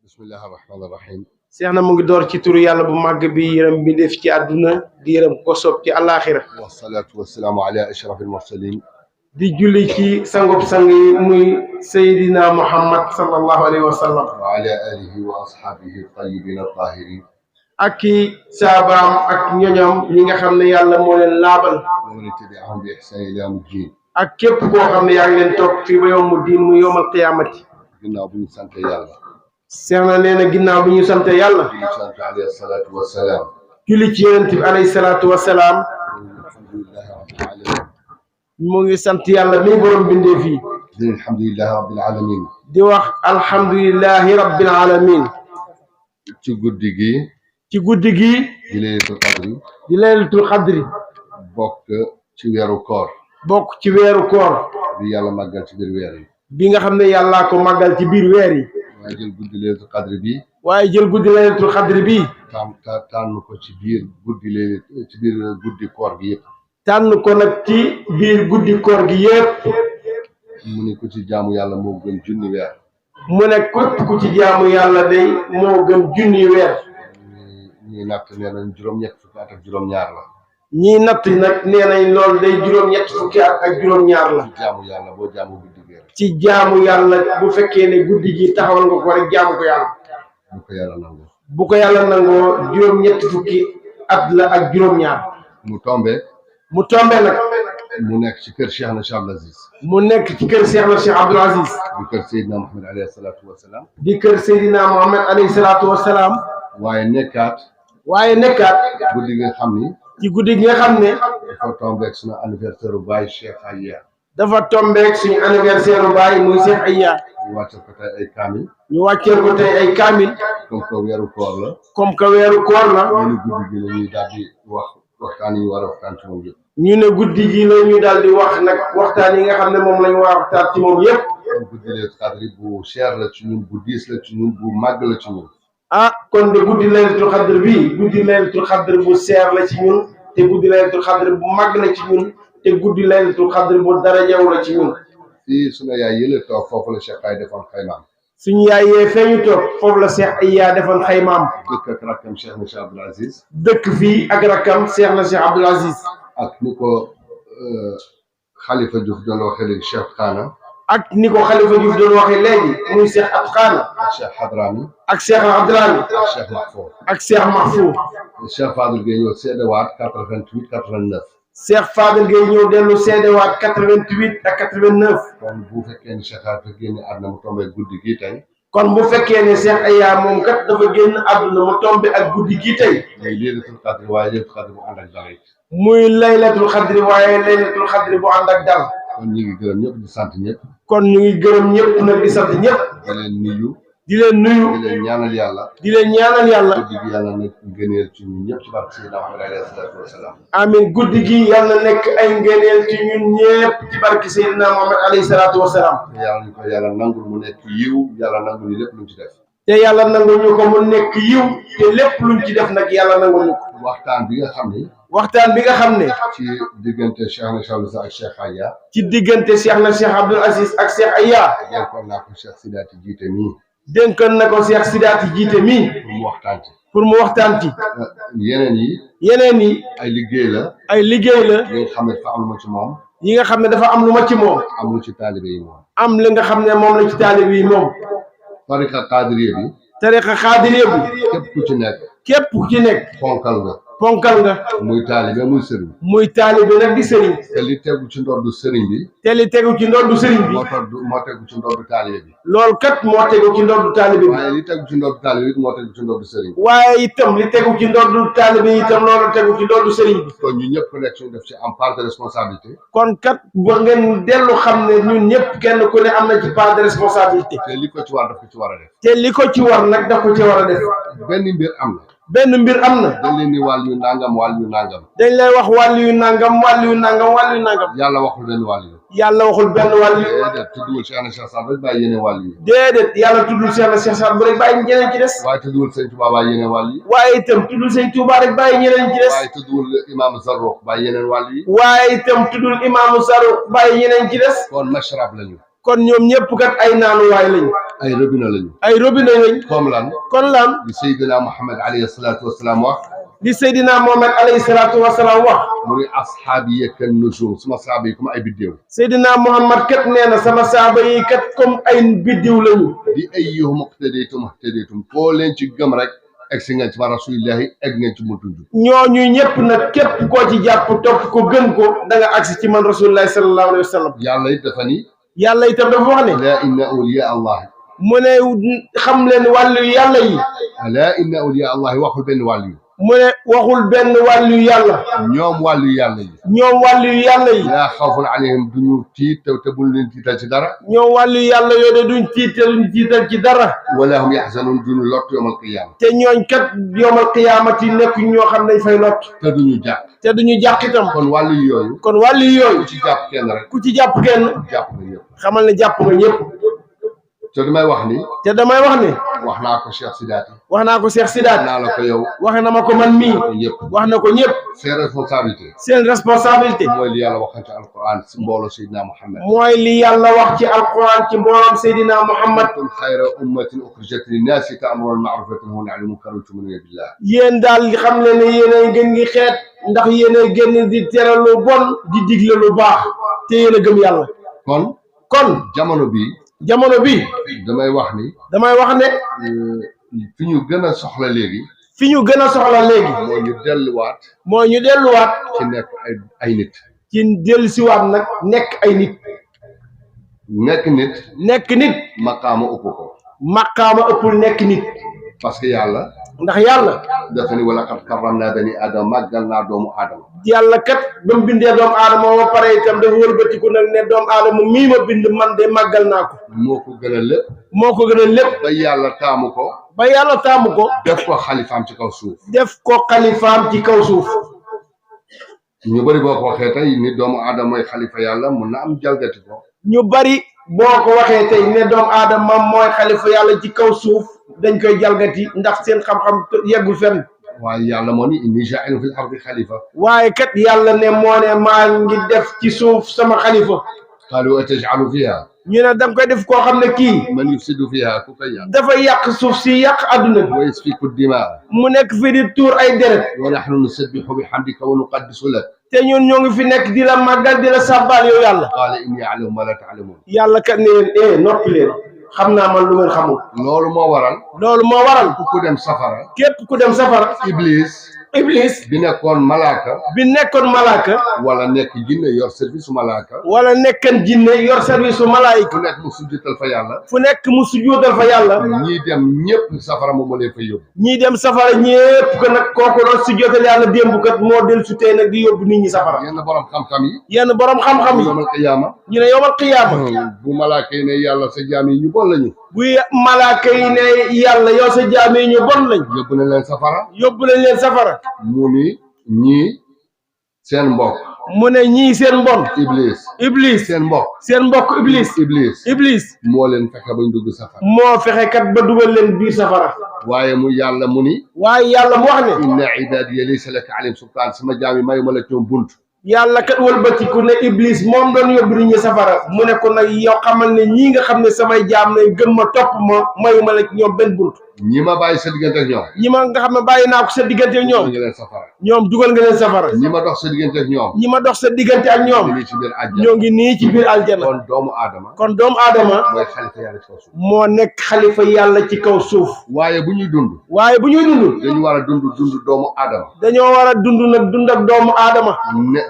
bismillahi rahmaani rahim. seex na mu ngi door ci turu yàlla bu màgg bi yërëm bi def ci àdduna di yërëm ko soob ci àllaaxira wasalaatu wasalaamu ala ashrafil mursalin. di julli ci sangub sang yi muy Seydina Muhammad sallallahu alayhi wa sallam wa ala alihi wa ashaabihi tayyibin tahirin. ak i saabaam ak ñoñam ñi nga xam ne yàlla moo leen laabal wa man tabi'ahum bi ihsan ila yawmi ddin. ak képp koo xam ne yaa ngi leen topp fii ba yawmu diin mu yawmal qiyaamati. ginnaaw bu ñu sant yàlla. seex na nee na ginnaaw bi ñu sant yàlla. di sant alayhi salaatu wa salaam. julli ci yonent bi alayhi salaatu wa salaam. alhamdulillahi rabbil alamin. mu ngi sant yàlla mi borom bindee fii. di alhamdulillahi rabbil alamin. di wax alhamdulillahi rabbil alamin. ci guddi gi. ci guddi gi. di laylatul qadri. di laylatul qadri. bokk ci weeru koor. bokk ci weeru koor. bi yàlla màggal ci biir weer yi. bi nga xam ne yàllaa ko màggal ci biir weer yi. waaye jël guddi laylatul qadri bi. waaye jël guddi laylatul qadri bi. tànn ko ci biir guddi koor gi yëpp. tànn ko nag ci biir guddi koor gi yëpp. mu ne ku ci jaamu yàlla moo gën junni weer. mu ne képp ku ci jaamu yàlla day moo gën junni weer. ñii natt nee nañ juróom-ñett fukki at ak juróom-ñaar la. ñii natt nag nee nañ loolu day juróom-ñett fukki at ak juróom-ñaar la. ci jaamu yàlla boo jaamu guddi gi rek. ci jaamu yàlla bu fekkee ne guddi gi taxawal nga ko rek jaamu ko yàlla. bu ko yàlla nangoo. bu ko yàlla nangoo juróom-ñett fukki at la ak juróom-ñaar. mu tombe nag. mu nekk ci kër Cheikh na Cheikh Abdoul Aziz. mu nekk ci kër Cheikh na Cheikh Abdoul Aziz. di kër Seydina Mohamed alayhi salaatu wa salaam. di kër Seydina Mohamed alayhi salaatu wa salaam. waaye nekkaat. guddi gi nga xam ni. ci guddi gi nga xam ne. dafa tombeek suñu anniversaire bu Baye Cheikh Aya. dafa tombeek suñu anniversaire bu Baye muy Cheikh Aya. ñu wàcceel ko tey ay kaamil. comme que weeru koor la. ñu ne guddi gi la ñuy daal di wax waxtaan yi ñu war a waxtaan ci moom yëpp. ñu ne guddi gi la ñu daal di wax nag waxtaan yi nga xam ne moom la ñu war a waxtaan ci moom yëpp. guddi laylatul qadri bu cher la ci ñun bu diis la ci ñun bu màgg la ci ñun. kon de guddi laylatul qadr bi guddi laylatul qadr bu seer la ci ñun te guddi laylatul qadr bu màgg la ci ñun te guddi laylatul qadr bu darajaw la ci ñun. fii sunu yaay yële toog foofu la Cheikh ay defoon xaymaam. suñu yaay yee feeñu toog foofu la Cheikh Aya defoon xaymaam. dëkk ak rakkam Cheikh na Cheikh Abdoul Aziz. dëkk fii ak rakkam Cheikh na Cheikh Abdoul Aziz. ak ni ko Khalifa Diouf doon waxee léegi Cheikh Khana. ak ni ko Khalifa Diouf doon waxee léegi muy Cheikh Ab Khana. ak Cheikh Hadrami. ak Cheikh Hadrami. ak Cheikh Mahfouz. ak Cheikh Mahfouz. Cheikh Fadel Gueye ñëw seedewaat 88 89. Cheikh Fadel Gueye ñëw dellu seedewaat 88 ak 89. kon bu fekkee ne Cheikh dafa génn àdduna mu tombé guddi gii tey. kon bu fekkee ne Cheikh Aya moom kat dafa génn àdduna mu tombé ak guddi gii tey. muy laylatul qadri waaye laylatul qadri bu ànd ak dal. muy laylatul qadri waaye laylatul qadri bu ànd ak dal. kon ñu ngi gërëm ñëpp di sant ñëpp. kon ñu ngi gërëm ñëpp nag di sant ñëpp. di leen nuyu. di leen ñaanal yàlla. guddi gi yàlla nekk ngëneel ci ñun ñëpp ci barke Seydina Muhammad alayhi salaatu wa salaam. amiin guddi gi yàlla nekk ay ngëneel ci ñun ñëpp ci barke Seydina Muhammad alayhi salaatu wa salaam. te yàlla ñu ko yàlla nangul mu nekk yiw yàlla nangul ñu lépp luñ ci def. te yàlla nangul ñu ko mu nekk yiw te lépp luñ ci def nag yàlla nangul ñu ko. waxtaan bi nga xam ne. ci diggante Cheikh na Cheikh Abdoul Aziz ak Cheikh Aya. ci diggante Cheikh na Cheikh Abdoul Aziz ak Cheikh Aya. dénkoon naa ko Cheikh Sidaati jiite mii. pour mu waxtaan ci. yeneen yi. ay liggéey la. yi nga xam ne dafa am lu ma ci moom. yi nga xam ne dafa am lu ma ci moom. am lu ci taalibe yi moom. am li nga xam ne moom la ci taalibe yi moom. tariqa qaadiriya bi. képp ku ci nekk. ponkal nga. muy taalibe nag di sëriñ. te li tegu ci ndoddu sëriñ bi. moo tegu ci ndoddu taalibe bi. loolu kat moo tegu ci ndoddu taalibe bi. waaye li tegu ci ndoddu taalibe bi moo tegu ci ndoddu sëriñ bi. waaye itam li tegu ci ndoddu taalibe bi itam loolu tegu ci ndoddu sëriñ bi. kon ñu ñëpp ku nekk suñu def ci am part de responsabilité. kon kat ba ngeen dellu xam ne ñun ñëpp kenn ku ne am na ci part de responsabilité. te li ko ci war daf ko ci war a def. nag daf ko ci war a def. benn mbir am na. dañ leen ni wàll yu nangam. dañ lay wax wàll yu nangam. yàlla waxul benn wàll yu. déedéet tudduwul Cheikh na Cheikh Saad rek bàyyi yeneen wàll yi. déedéet yàlla tuddul Cheikh na Cheikh Saad bu rek bàyyi ñeneen ci des. waaye tudduwul Sëñ Tuubaa bàyyi yeneen wàll yi. waaye itam tuddul Sëñ Tuubaa rek bàyyi ñeneen ci des. waaye tudduwul imaamu Zarruq bàyyi yeneen wàll yi. waaye itam tuddul imaamu Zarruq bàyyi ñeneen ci des. kon mashrab lañu. kon ñoom ñëpp kat ay naanuwaay lañu. ay robinet lañu. ay robinet lañ. comme lan. kon lan. li Seydina Muhammad alayhi salaatu wa salaam wax. li Seydina Muhammad alayhi salaatu wa salaam wax. mu ni asxaabi kan nujum sama saaba yi comme ay biddew. Seydina Muhammad kat nee na sama saaba yi kat comme ay biddew lañu. bi ayyuhum iqtadaytum koo leen ci gëm rek. egg si ngeen ci ma rasulillahi egg ngeen ci mu dund. ñooñu ñëpp nag képp koo ci jàpp topp ko gën ko da nga agsi ci man rasulillahi sallallahu alayhi wa sallam. yàlla it dafa ni. yàlla itam dafa wax ne. ala inna awliya allah. mu ne xam leen wàllu yàlla yi. ala inna awliya allah waxul benn wàllu yi. mu ne waxul benn wàllu yàlla. ñoom wàllu yàlla yi. ñoom wàllu yàlla yi. laa xawfun alayhim duñu tiit te buñ leen tiital ci dara. ñoom wàllu yàlla yooyu de duñ tiital ci dara. wala hum yaxzanun duñu lott yawmal qiyaama. te ñooñ kat yawmal qiyaamati nekk ñoo xam ne dañ fay lott. te duñu jàpp. te duñu jàpp itam. kon wàllu yooyu. ku ci jàpp kenn rek. ku ci jàpp kenn. jàpp nga ñëpp. xamal ne jàpp nga ñëpp. te damay wax ni. wax naa ko Cheikh Sidaati. wax naa la ko yow. wax na ma ko man mii. wax na ko ñëpp. seen responsabilité. mooy li yàlla wax ci alquran ci mbooloo Seydina Muhammad. mooy li yàlla wax ci alquran ci mbooloom Seydina Muhammad. kuntum xayra ummatin uxrijat linnaasi ta'muruuna bil ma'ruufi wa tanhawna 'anil munkari wa tu'minuuna billah. yéen daal xam leen ne yéen a gën gi xeet ndax yéen a gën di tere lu bon di digle lu baax te yéen a gëm yàlla. kon jamono bi damay wax ne fi ñu gën a soxla léegi. mooy ñu delluwaat. ci nekk ay nit. ci dellusiwaat nag nekk ay nit. nekk nit. maqaama ëpp ko. maqaama ëppul nekk nit. parce que yàlla. ndax yàlla. dafa ni wala qad karramnaa banii aadama màggal naa doomu aadama. yàlla kat ba mu bindee doomu aadama ba pare itam dafa wëlbatiku nag ne doomu aadama mii ma bind man de màggal naa ko. moo ko gën a lépp. ba yàlla taamu ko. def ko xalifaam ci kaw suuf. ñu bari boo ko waxee tey ni doomu aadama mooy xalifa yàlla mun na am jalgati ko. ñu bari boo ko waxee tey ne doomu aadama mooy xalifa yàlla ci kaw suuf dañ koy jalgati ndax seen xam-xam yeggul fenn. waaye yàlla moo ni inni jaa'ilun fil ardi xalifa. waaye kat yàlla ne moo ne maa ngi def ci suuf sama xalifa. qaalu ataj'alu fiha. ñu ne da nga koy def koo xam ne kii. man yufsidu fiha ku koy yàq. dafa yàq suuf si yàq adduna bi. wa yasfiku dimaa. mu nekk fii di tuur ay deret. wa nahnu nusabbihu bihamdika wa nuqaddisu lak. te ñun ñoo ngi fi nekk di la màggal di la sàbbaal yow yàlla. qaala inni a'lamu ma la ta'lamun. yàlla kat ne leen noppi leen. xam naa man lu ngeen xamul. loolu moo waral. ku dem safara. képp ku dem safara. Iblis. bi nekkoon malaaka. wala nekk jinne yor service su malaaka. wala nekkan jinne yor service su malaayika. fu nekk mu sujjóotal fa yàlla. ñii dem ñëpp safara moom moo leen fa yóbbu. ñii dem safara ñëpp ko nag kooku doon sujjóotal yàlla démb kat moo del su tey nag di yóbbu nit ñi safara. yenn borom xam-xam yi. yawmal qiyaama. ñu ne yawmal qiyaama. bu malaaka yi ne yàlla sa jaam yi ñu bon lañu. bu malaaka yi ne yàlla yow sa jaam yi ñu bon lañ. yóbbu nañ leen safara. mu ni ñii seen mbokk. mu ne ñii seen mbon. Iblis. seen mbokk Iblis. moo leen fexe bañ dugg safara. moo fexe kat ba dugal leen biir safara. waaye yàlla mu wax ne. inna ibaadiya laysa laka alayhim sultaan sama jaam yi mayuma la ñoom bunt. yàlla kat wëlbatiku ne Iblis moom doon yóbbu nit ñi safara mu ne ko nag yow xamal ne ñii nga xam ne samay jaam ne gëm ma topp ma mayuma la ñoom benn bunt. ñi ma bàyyi sa diggante ak ñoom. ñi ma nga xam ne bàyyi naa ko sa diggante ak ñoom. ñoom dugal nga leen safara. ñi ma dox sa diggante ak ñoom. ñoo ngi nii ci biir aljana. kon doomu aadama. mooy xalifa yàlla ci kaw suuf. moo nekk xalifa yàlla ci kaw suuf. waaye bu ñuy dund. dañu war a dund doomu aadama. dañoo war a dund nag dund ak doomu aadama.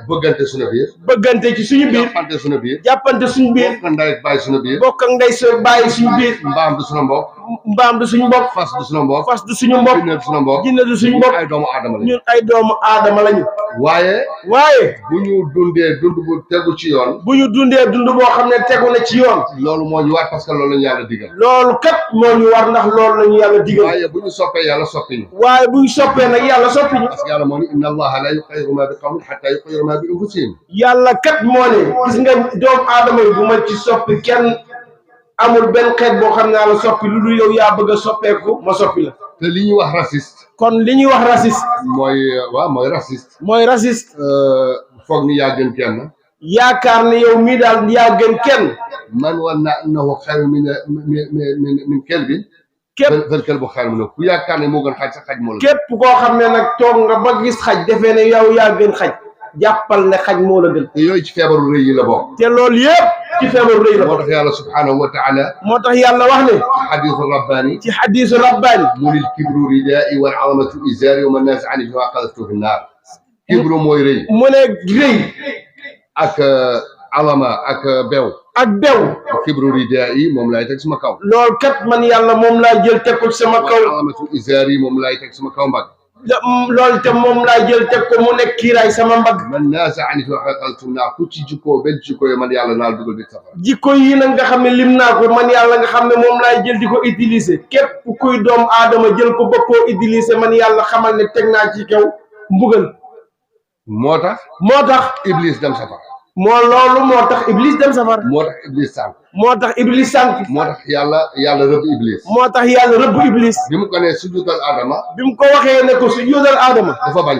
bëggante suñu biir. bëggante ci suñu biir. jàppante suñu biir. bokk ak ndey bàyyi suñu biir. mbaam du suñu mbokk. fas du suñu mbokk. jinne du suñu mbokk. ñun ay doomu aadama lañu. waaye. bu ñu dundee dund bu tegu ci yoon. boo xam ne tegu na ci yoon. loolu moo ñu war parce que loolu la ñu yàlla digal. loolu kat moo ñu war ndax loolu la ñu yàlla digal. waaye bu ñu soppee yàlla soppi ñu. nag yàlla soppi ñu. parce que yàlla moo ne inna allaha la yughayyiru ma bi qawmin hatta yughayyiru ma bi anfusihim. yàlla kat moo ne gis nga doomu aadama yi bu ma ci soppi kenn. amul benn xeet boo xam ne la soppi lu dul yow yaa bëgg a soppeeku ma soppi la. te li ñuy wax raciste. kon li ñuy wax raciste. mooy raciste. mooy raciste. foog ni yaa gën kenn. yaakaar ne yow mii daal yaa gën kenn man wanna annahu xayru min kelbin fal kelbu xayru minhu ku yaakaar ne moo gën xaj sax xaj moo la képp koo xam ne nag toog nga ba gis xaj defee ne yow yaa gën xaj jàppal ne xaj moo la gën te yooyu ci feebaru rëy yi la bokk te loolu yëpp ci feebaru rëy la moo tax yàlla subhanahu wa taala moo tax yàlla wax ne xadisu rabbaani ci xadisu rabbaani munil kibru ridaa'i wal azamatu izaari wa man naaza'ani fiimaa qadaftuhu fi nnaar kibru mooy rëy mu ne rëy ak alama ak bew kibru ridaa'i moom laay teg sama kaw loolu kat man yàlla moom laa jël teg ko sama kaw wal alamatu izaari moom laay teg sama kaw mbagg loolu te moom laa jël teg ko mu nekk kiiraay sama mbagg man naaza'ani fiimaa qadaftuhu fi nnaar ku ci jikkoo benn jikko yi man yàlla naal dugal bi safara jikko yi nag nga xam ne lim naa ko man yàlla nga xam ne moom laay jël di ko utiliser képp kuy doom aadama jël ko ba koo utiliser man yàlla xamal ne teg naa ci kaw mbugal moo tax iblis dem safara moo tax iblis dem safara moo tax iblis sànq moo tax iblis sànq moo tax yàlla rëbb iblis moo tax yàlla rëbb iblis bi mu ko nee sujudal Adama bi mu ko waxee ne ko sujudal Adama dafa bañ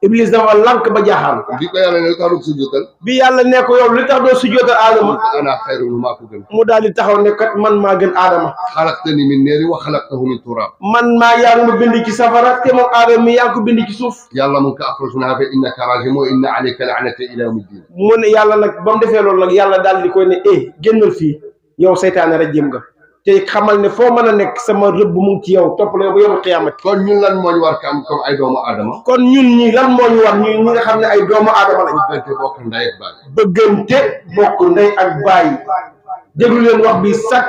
iblis dafa lank ba jaaxaan bi ko yàlla ne lu tax du sujudal bi yàlla ne ko yow li tax doo sujudal Adama ana xayrun minhu maa ko gën mu daal di taxaw ne kat man maa gën Adama xalaqtani min naarin wa xalaqtahu min turaab man maa yaa ngi ma bind ci safara te moom Adama mi yaa ngi ko bind ci suuf yàlla mun ko axrajnaa fa innaka rajiim wa inna alayka la'nata ila yawmi ddiin mu ne yàlla nag ba mu defee loolu nag yàlla daal di koy ne génnal fii yow seytaane rajim nga te xamal ne foo mën a nekk sama rëbb mu ngi ci yow topp la ba yow xiyaamati kon ñun lan moo ñu war kam comme ay doomu aadama kon ñun ñi lan moo ñu war ñi nga xam ne ay doomu aadama lañ bëggante bokk ndey ak baay bëggante bokk ndey ak baay déglu leen wax bi sax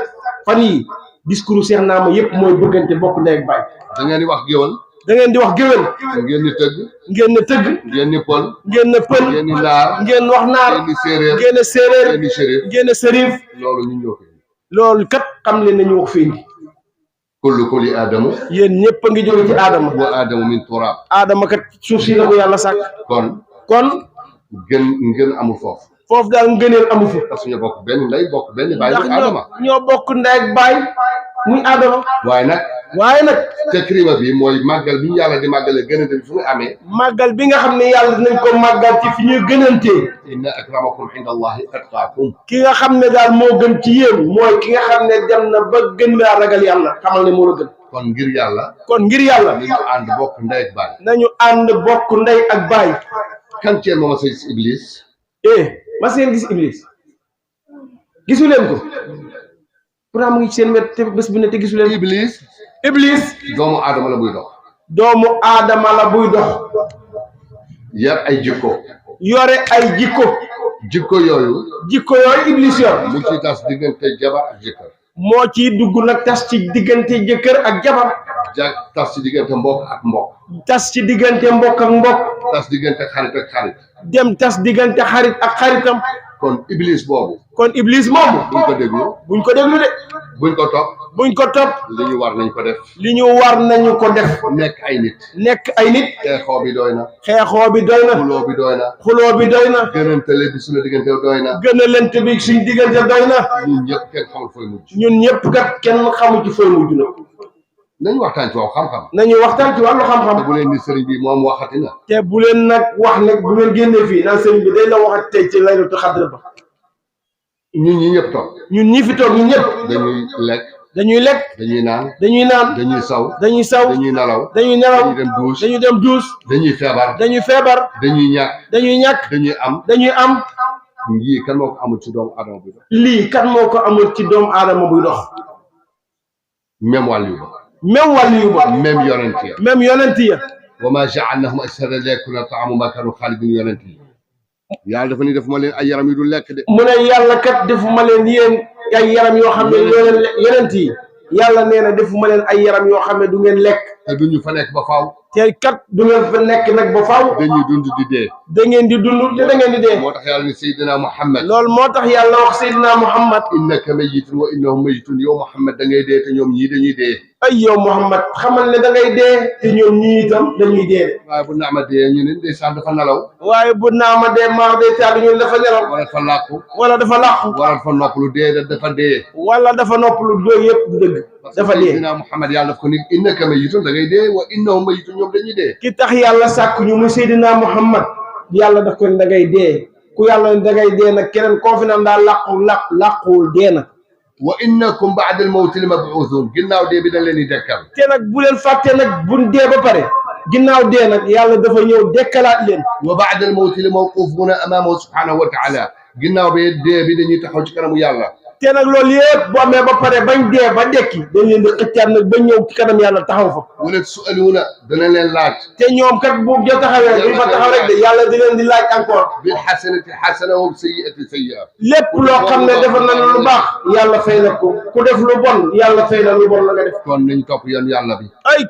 fan yi discours Cheikh Naama yëpp mooy bëggante bokk ndey ak baay da ngeen di wax géwal da ngeen di wax géwél ngeen di tëgg ngeen ne tëgg ngeen ni pël ngeen ne pël ngeen ni naar ngeen wax naar ngeen ni séeréer ngeen ne séeréer ngeen ni shérif ngeen ne sërif loolu ñu ñoo ko loolu kat xam leen nañu wax fii kullu aadamu yéen ñëpp a ngi jóge ci aadama wa aadamu min turaab aadama kat suuf si la ko yàlla sàkk kon ngeen amul foofu daal ngëneel amu fi parce que ñu bokk benn ndey bokk benn baay muy aadama ñoo bokk ndey ak baay muy aadama waaye nag takrima bi mooy màggal bi ñu yàlla di màggale gënante bi fu muy amee màggal bi nga xam ne yàlla dinañ ko màggal ci fi ñuy gënantee inna akramakum inda allahi atqaakum ki nga xam ne daal moo gën ci yéen mooy ki nga xam ne dem na ba gën laa ragal yàlla xamal ne moo la gën kon ngir yàlla nañu ànd bokk ndey ak baay nañu ànd bokk ndey ak baay kan ceen mooma sa gis iblis ma seen gis iblis gisu leen ko pourtant mu ngi ci seen wet te bés bu ne te gisu leen iblis doomu aadama la buy dox yar ay jikko yore ay jikko yooyu iblis yor mu ci tas diggante jabar ak jëkkër moo ciy dugg nag tas ci diggante jëkkër ak jabar tas ci diggante mbokk ak mbokk tas ci diggante mbokk ak mbokk tas diggante xarit ak xarit dem tas diggante xarit ak xaritam kon iblis moomu buñ ko déglu de buñ ko topp li ñu war nañu ko def nekk ay nit xeexoo bi doy na xuloo bi doy na gënantale bi suñu diggante doy na gënalante bi suñu diggante doy na ñun ñëpp kat kenn xamul ci fooy mujj na nañu waxtaan ci wàllu xam-xam te bu leen ni sëriñ bi moom waxati na te bu leen nag wax nag bu ngeen génnee fii naan sëriñ bi day la waxati tey ci laylatul xadr ba ñun ñi ñëpp toog ñun ñi fi toog ñun ñëpp dañuy lekk dañuy naan dañuy saw dañuy nelaw dañuy dem douche dañuy feebar dañuy ñàkk dañuy am lii kan moo ko amul ci doomu aadama buy dox lii kan moo ko amul ci doomu aadama buy dox même wàllu yu ba même yonent ya wa ma ja'alnahum ashhada liyakuna ta'amu ma kanu xaalidin yonent yi yàlla dafa ni defuma leen ay yaram yu du lekk de mu ne yàlla kat defuma leen yéen ay yaram yoo xam ne yonent yi yàlla nee na defuma leen ay yaram yoo xam ne du ngeen lekk te duñu fa nekk ba faaw te kat du ngeen fa nekk nag ba faaw dañuy dund di dee da ngeen di dund te da ngeen di dee moo tax yàlla ni Seydina Muhammad loolu moo tax yàlla wax Seydina Muhammad innaka mayyitun wa innahum mayyitun yow Muhammad da ngay dee te ñoom ñii dañuy dee ay yow Muhammad xamal ne da ngay dee te ñoom ñii itam dañuy dee waaye bu naama dee ñu ne ndeysaan dafa nelaw waaye bu naama dee maa dee taal ñu ne dafa nelaw wala dafa làqu wala dafa noppalu dee dafa dee wala dafa noppalu doo yëpp du dëgg dafa dee Seydina Muhammad yàlla daf ko ni innaka mayyitun da ngay dee wa innahum mayyitun ñoom dañuy dee ki tax yàlla sàkk ñu mu Seydina Muhammad yàlla daf ko ne da ngay dee ku yàlla ne dangay dee nag keneen koo fi naan daal làquwul dee na. wa innakum ba'da al-mawti lamab'uthun ginnaaw dee bi dañ leen di dekkal. te nag bu leen fàtte nag buñ dee ba pare ginnaaw dee nag yàlla dafa ñëw dekkalaat leen. wa ba'da al-mawti lamawqufuna amamahu subhanahu wa ta'ala ginnaaw bi dee bi dañuy taxaw ci kanamu yàlla. te nag loolu yëpp boo amee ba pare bañ dee ba dekki dañ leen di xëccaat nag ba ñëw ci kanam yàlla taxaw fa. wala su'aluuna dana leen laaj. te ñoom kat bu jo taxawee duñ fa taxaw rek de yàlla di leen di laaj encore. bil hasanati hasana wa sayyi'ati sayyi'a. lépp loo xam ne defal na lu baax yàlla fay na ko ku def lu bon yàlla fay na lu bon la nga def. kon nañ topp yoonu yàlla bi.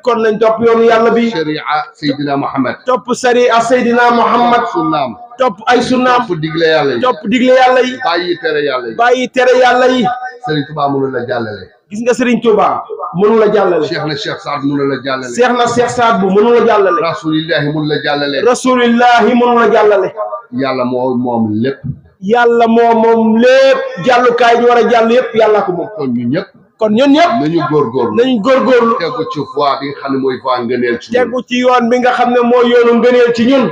kon nañ topp yoonu yàlla bi. sharia Seydina Muhammad. topp sharia Seydina Muhammad. sunnaam. topp ay sunnaam. topp digle yàlla yi. topp digle yàlla yi. bàyyi tere yàlla yi. bàyyi tere yàlla yi. Serigne Touba mënul la jàllale. gis nga Serigne Touba mënul la jàllale. Cheikh Saad mënul la jàllale. Cheikh Saad bu mënul la jàllale. rasulillahi mënul la jàllale. rasulillahi mënul la jàllale. yàlla moom lépp. yàlla moom lépp jàllukaay ñu war a jàll yëpp yàlla ko moom. kon ñun ñëpp nañu góorgóorlu tegu ci voie bi nga xam ne mooy voie ngëneel ci ñun. tegu ci yoon bi nga xam ne mooy yoonu ngëneel ci ñun.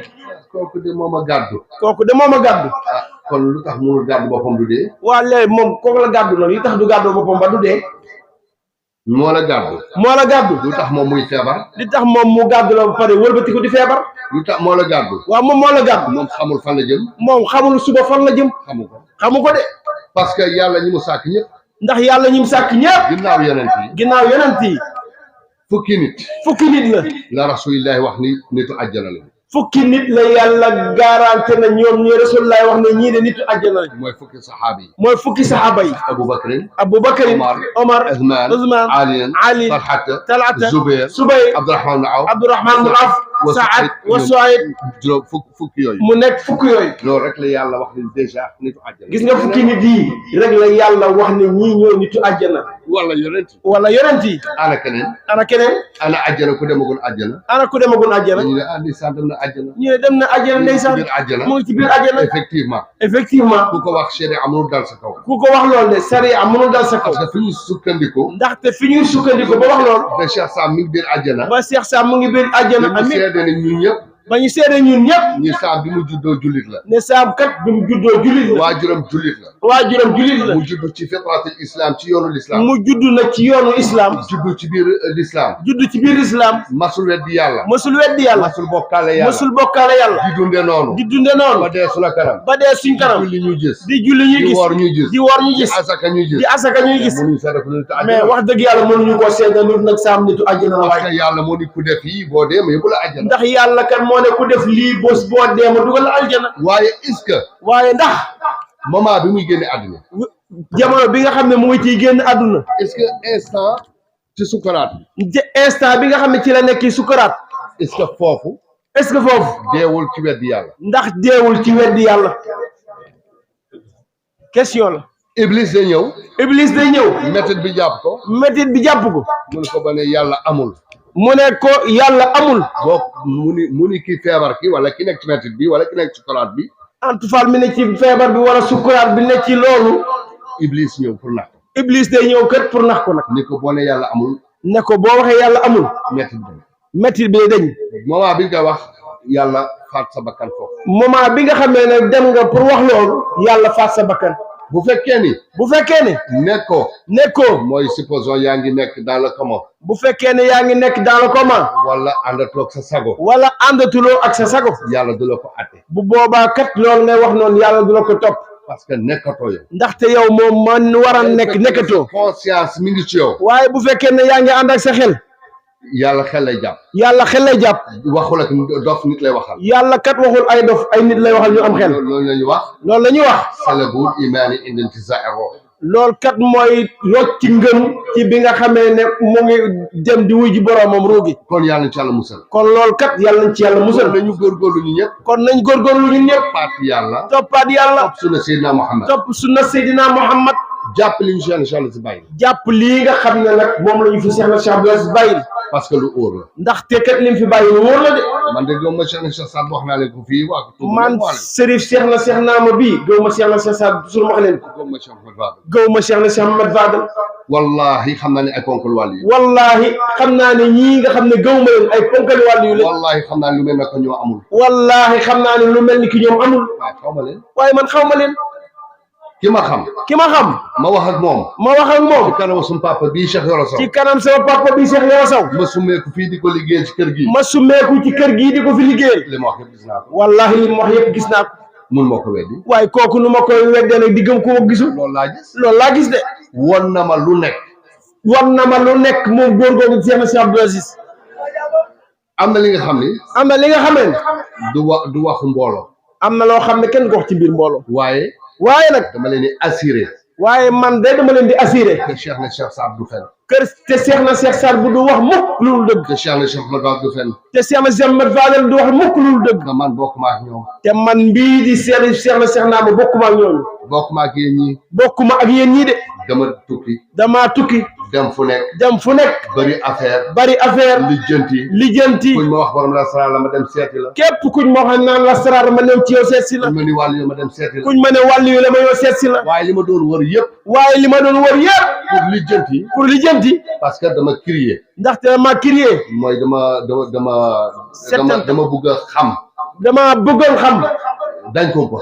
kooku de moom a gàddu. kon lu tax mënul gàddu boppam du dee. waa léegi moom kooku la gàddu nag li tax du gàddu boppam ba du dee. moo la gàddu. lu tax moom muy feebar. li tax moom mu gàddu la ba pare wëlbati ko di feebar. lu tax moo la gàddu. waaw moom moo la gàddu. moom xamul fan la jëm. moom xamul suba fan la jëm. xamu ko de. parce que yàlla ñi mu sàkk ñëpp. ndax yàlla ñi mu sàkk ñëpp. ginnaaw yonent yi. fukki nit la rasulillahi wax ni nitu àjjana la. fukki nit la yàlla garanté na ñoom ñi Rasulullah wax ne ñii de nitu àjjana lañ. mooy fukki saxaaba yi. Abubakrin Omar Usmaan Ali Talata Zubayr Abdurahmaan ibn Awf Saad wa Suayd juróom fukki yooyu. mu nekk fukki yooyu. loolu rek la yàlla wax ne déjà nitu àjjana. gis nga fukki nit yi rek la yàlla wax ne ñii ñoo nitu àjjana. wala yonent yi. ana keneen. ana àjjana ku demagul àjjana. ñu ne dem na àjjana ndeysaan. mu ngi ci biir àjjana. effectivement. ku ko wax sharia mënul dal sa kaw. ku ko wax loolu de sharia mënul dal sa kaw. parce que fi ñuy sukkandiku. ndaxte fi ñuy sukkandiku ba wax loolu. ba Cheikh Sam mi ngi biir àjjana. amiin ba ñu seede ñun ñëpp. ñu Saam bi mu juddoo jullit la. ne Saam kat bi mu juddoo jullit la. waajuram jullit la. mu judd ci fitratul islam ci yoonu l'islam. mu judd nag ci yoonu islam. judd ci biir l'islam. masul weddi yàlla. masul bokkaale yàlla. di dunde noonu. ba dee suñ kanam. di julli ñuy gis. di woor ñuy gis. di asaka ñuy gis. mais wax dëgg yàlla mënuñu koo seede nit nag Saam nitu àjjana la. parce que yàlla moo ni ku def yi boo dee ma yóbbu la àjjana. ndax yàlla kat moo ne ku def lii boo dee ma dugal aljana. waaye ndax moment bi muy génne àdduna. jamono bi nga xam ne mu ngi ciy génn àdduna. est-ce que instant ci sukaraat bi. instant bi nga xam ne ci la nekk sukaraat. est-ce que foofu. deewul ci weddi yàlla. ndax deewul ci weddi yàlla. question la. Iblis day ñëw. métit bi jàpp ko. mu ne ko ba ne yàlla amul. mu ne ko yàlla amul. boo mu ni ki feebar ki wala ki nekk ci métit bi wala ki nekk ci sukuraat bi. antufaal mi ne ci feebar bi wala sukuraat bi ne ci loolu. Iblis ñëw pour nax ko. Iblis day ñëw kat pour nax ko nag. ni ko boo ne yàlla amul. ne ko boo waxee yàlla amul. métit bi dañ. moment bi nga wax yàlla faat sa bakkan foofu. moment bi nga xamee ne dem nga pour wax loolu. yàlla faat sa bakkan. bu fekkee ne. nekkoo. mooy supposons yaa ngi nekk dans le coma. bu fekkee ne yaa ngi nekk dans le coma. wala àndatuloo ak sa sago. yàlla du la ko atte. bu boobaa kat loolu ngay wax noonu yàlla du la ko topp. parce que nekkatoo yow. ndaxte yow moom man war a nekk nekkatoo. conscience mi ngi ci yow. waaye bu fekkee ne yaa ngi ànd ak sa xel. yàlla xel lay jàpp. waxul ak dof nit lay waxal. yàlla kat waxul ay dof ay nit lay waxal ñu am xel. loolu la ñu wax. salabul imaani inda intizaa'i ruux. loolu kat mooy rocc ngëm ci bi nga xamee ne mu ngi dem di wuy ji boroomam ruugi. kon yàlla nañ ci yàlla musal. kon loolu kat yàlla nañ ci yàlla musal. nañu góorgóorlu ñu ñëpp. kon nañ góorgóorlu ñun ñëpp. toppaat yàlla. topp sunna Seydina Muhammad. jàpp li ñu Cheikh Abdou si bàyyi. jàpp lii nga xam ne nag moom la ñu fi Cheikh Abdou si bàyyi. parce que lu óor la. ndaxte kat lim fi bàyyi lu wóor la de. man de gëw ma Cheikh Saad wax naa leen ko fii waa man Serif Cheikh na Cheikh Naama bii gëw ma Cheikh na Cheikh Saad toujours wax leen ko gëw ma Cheikh na Cheikh Ahmed Fadel wallahi xam naa ne ay ponkal wàll yi wallahi xam naa ne ñii nga xam ne gëw ma leen ay ponkal wàll yu la wallahi xam naa ne lu mel ne ko ñoo amul wallahi xam naa ne lu mel ni ki ñoom amul waaye xaw ma leen waaye man xaw ma leen ki ma xam ma wax ak moom ci kanam sama papa bii Cheikh Yoro Sow ci kanam sama papa bii Cheikh Yoro Sow ma summeeku fii di ko liggéey ci kër gi ma summeeku ci kër gii di ko fi liggéey li ma wax yëpp gis naa ko wallahi li ma wax yëpp gis naa ko mun moo ko weddi waaye kooku nu ma koy weddee nag di gëm ko ma gisul loolu laa gis de won na ma lu nekk moom góor googu Cheikh na Cheikh Abdou Aziz am na li nga xam ne du waxu mbooloo am na loo xam ne kenn ko wax ci biir mbooloo waaye nag dama leen di assuré waaye man de dama leen di assuré que Cheikh na Cheikh Saad du fen te Cheikh na Cheikh Saad bu du wax mukk lu dul dëgg te Cheikh na Cheikh Ahmed Fadel du fen te Cheikh na Cheikh Ahmed Fadel du wax mukk lu dul dëgg nga man bokkuma ak ñoom te man mbii di Cheikh na Cheikh Naama bokkuma ak ñooñu bokkuma ak yéen ñii bokkuma ak yéen ñii de damaa tukki dem fu nekk bari affaire lijjanti kuñ ma wax borom la saraar la ma dem seeti la képp kuñ ma wax naan la saraar ma ñëw ci yow seet si la kuñ ma ni wàll yu ma dem seeti la kuñ ma ne wàll yu la ma ñëw seet si la waaye li ma doon wër yëpp pour lijjanti parce que dama crier ndaxte dama crier mooy dama bëgg a xam dama bëggoon xam dañ kumpa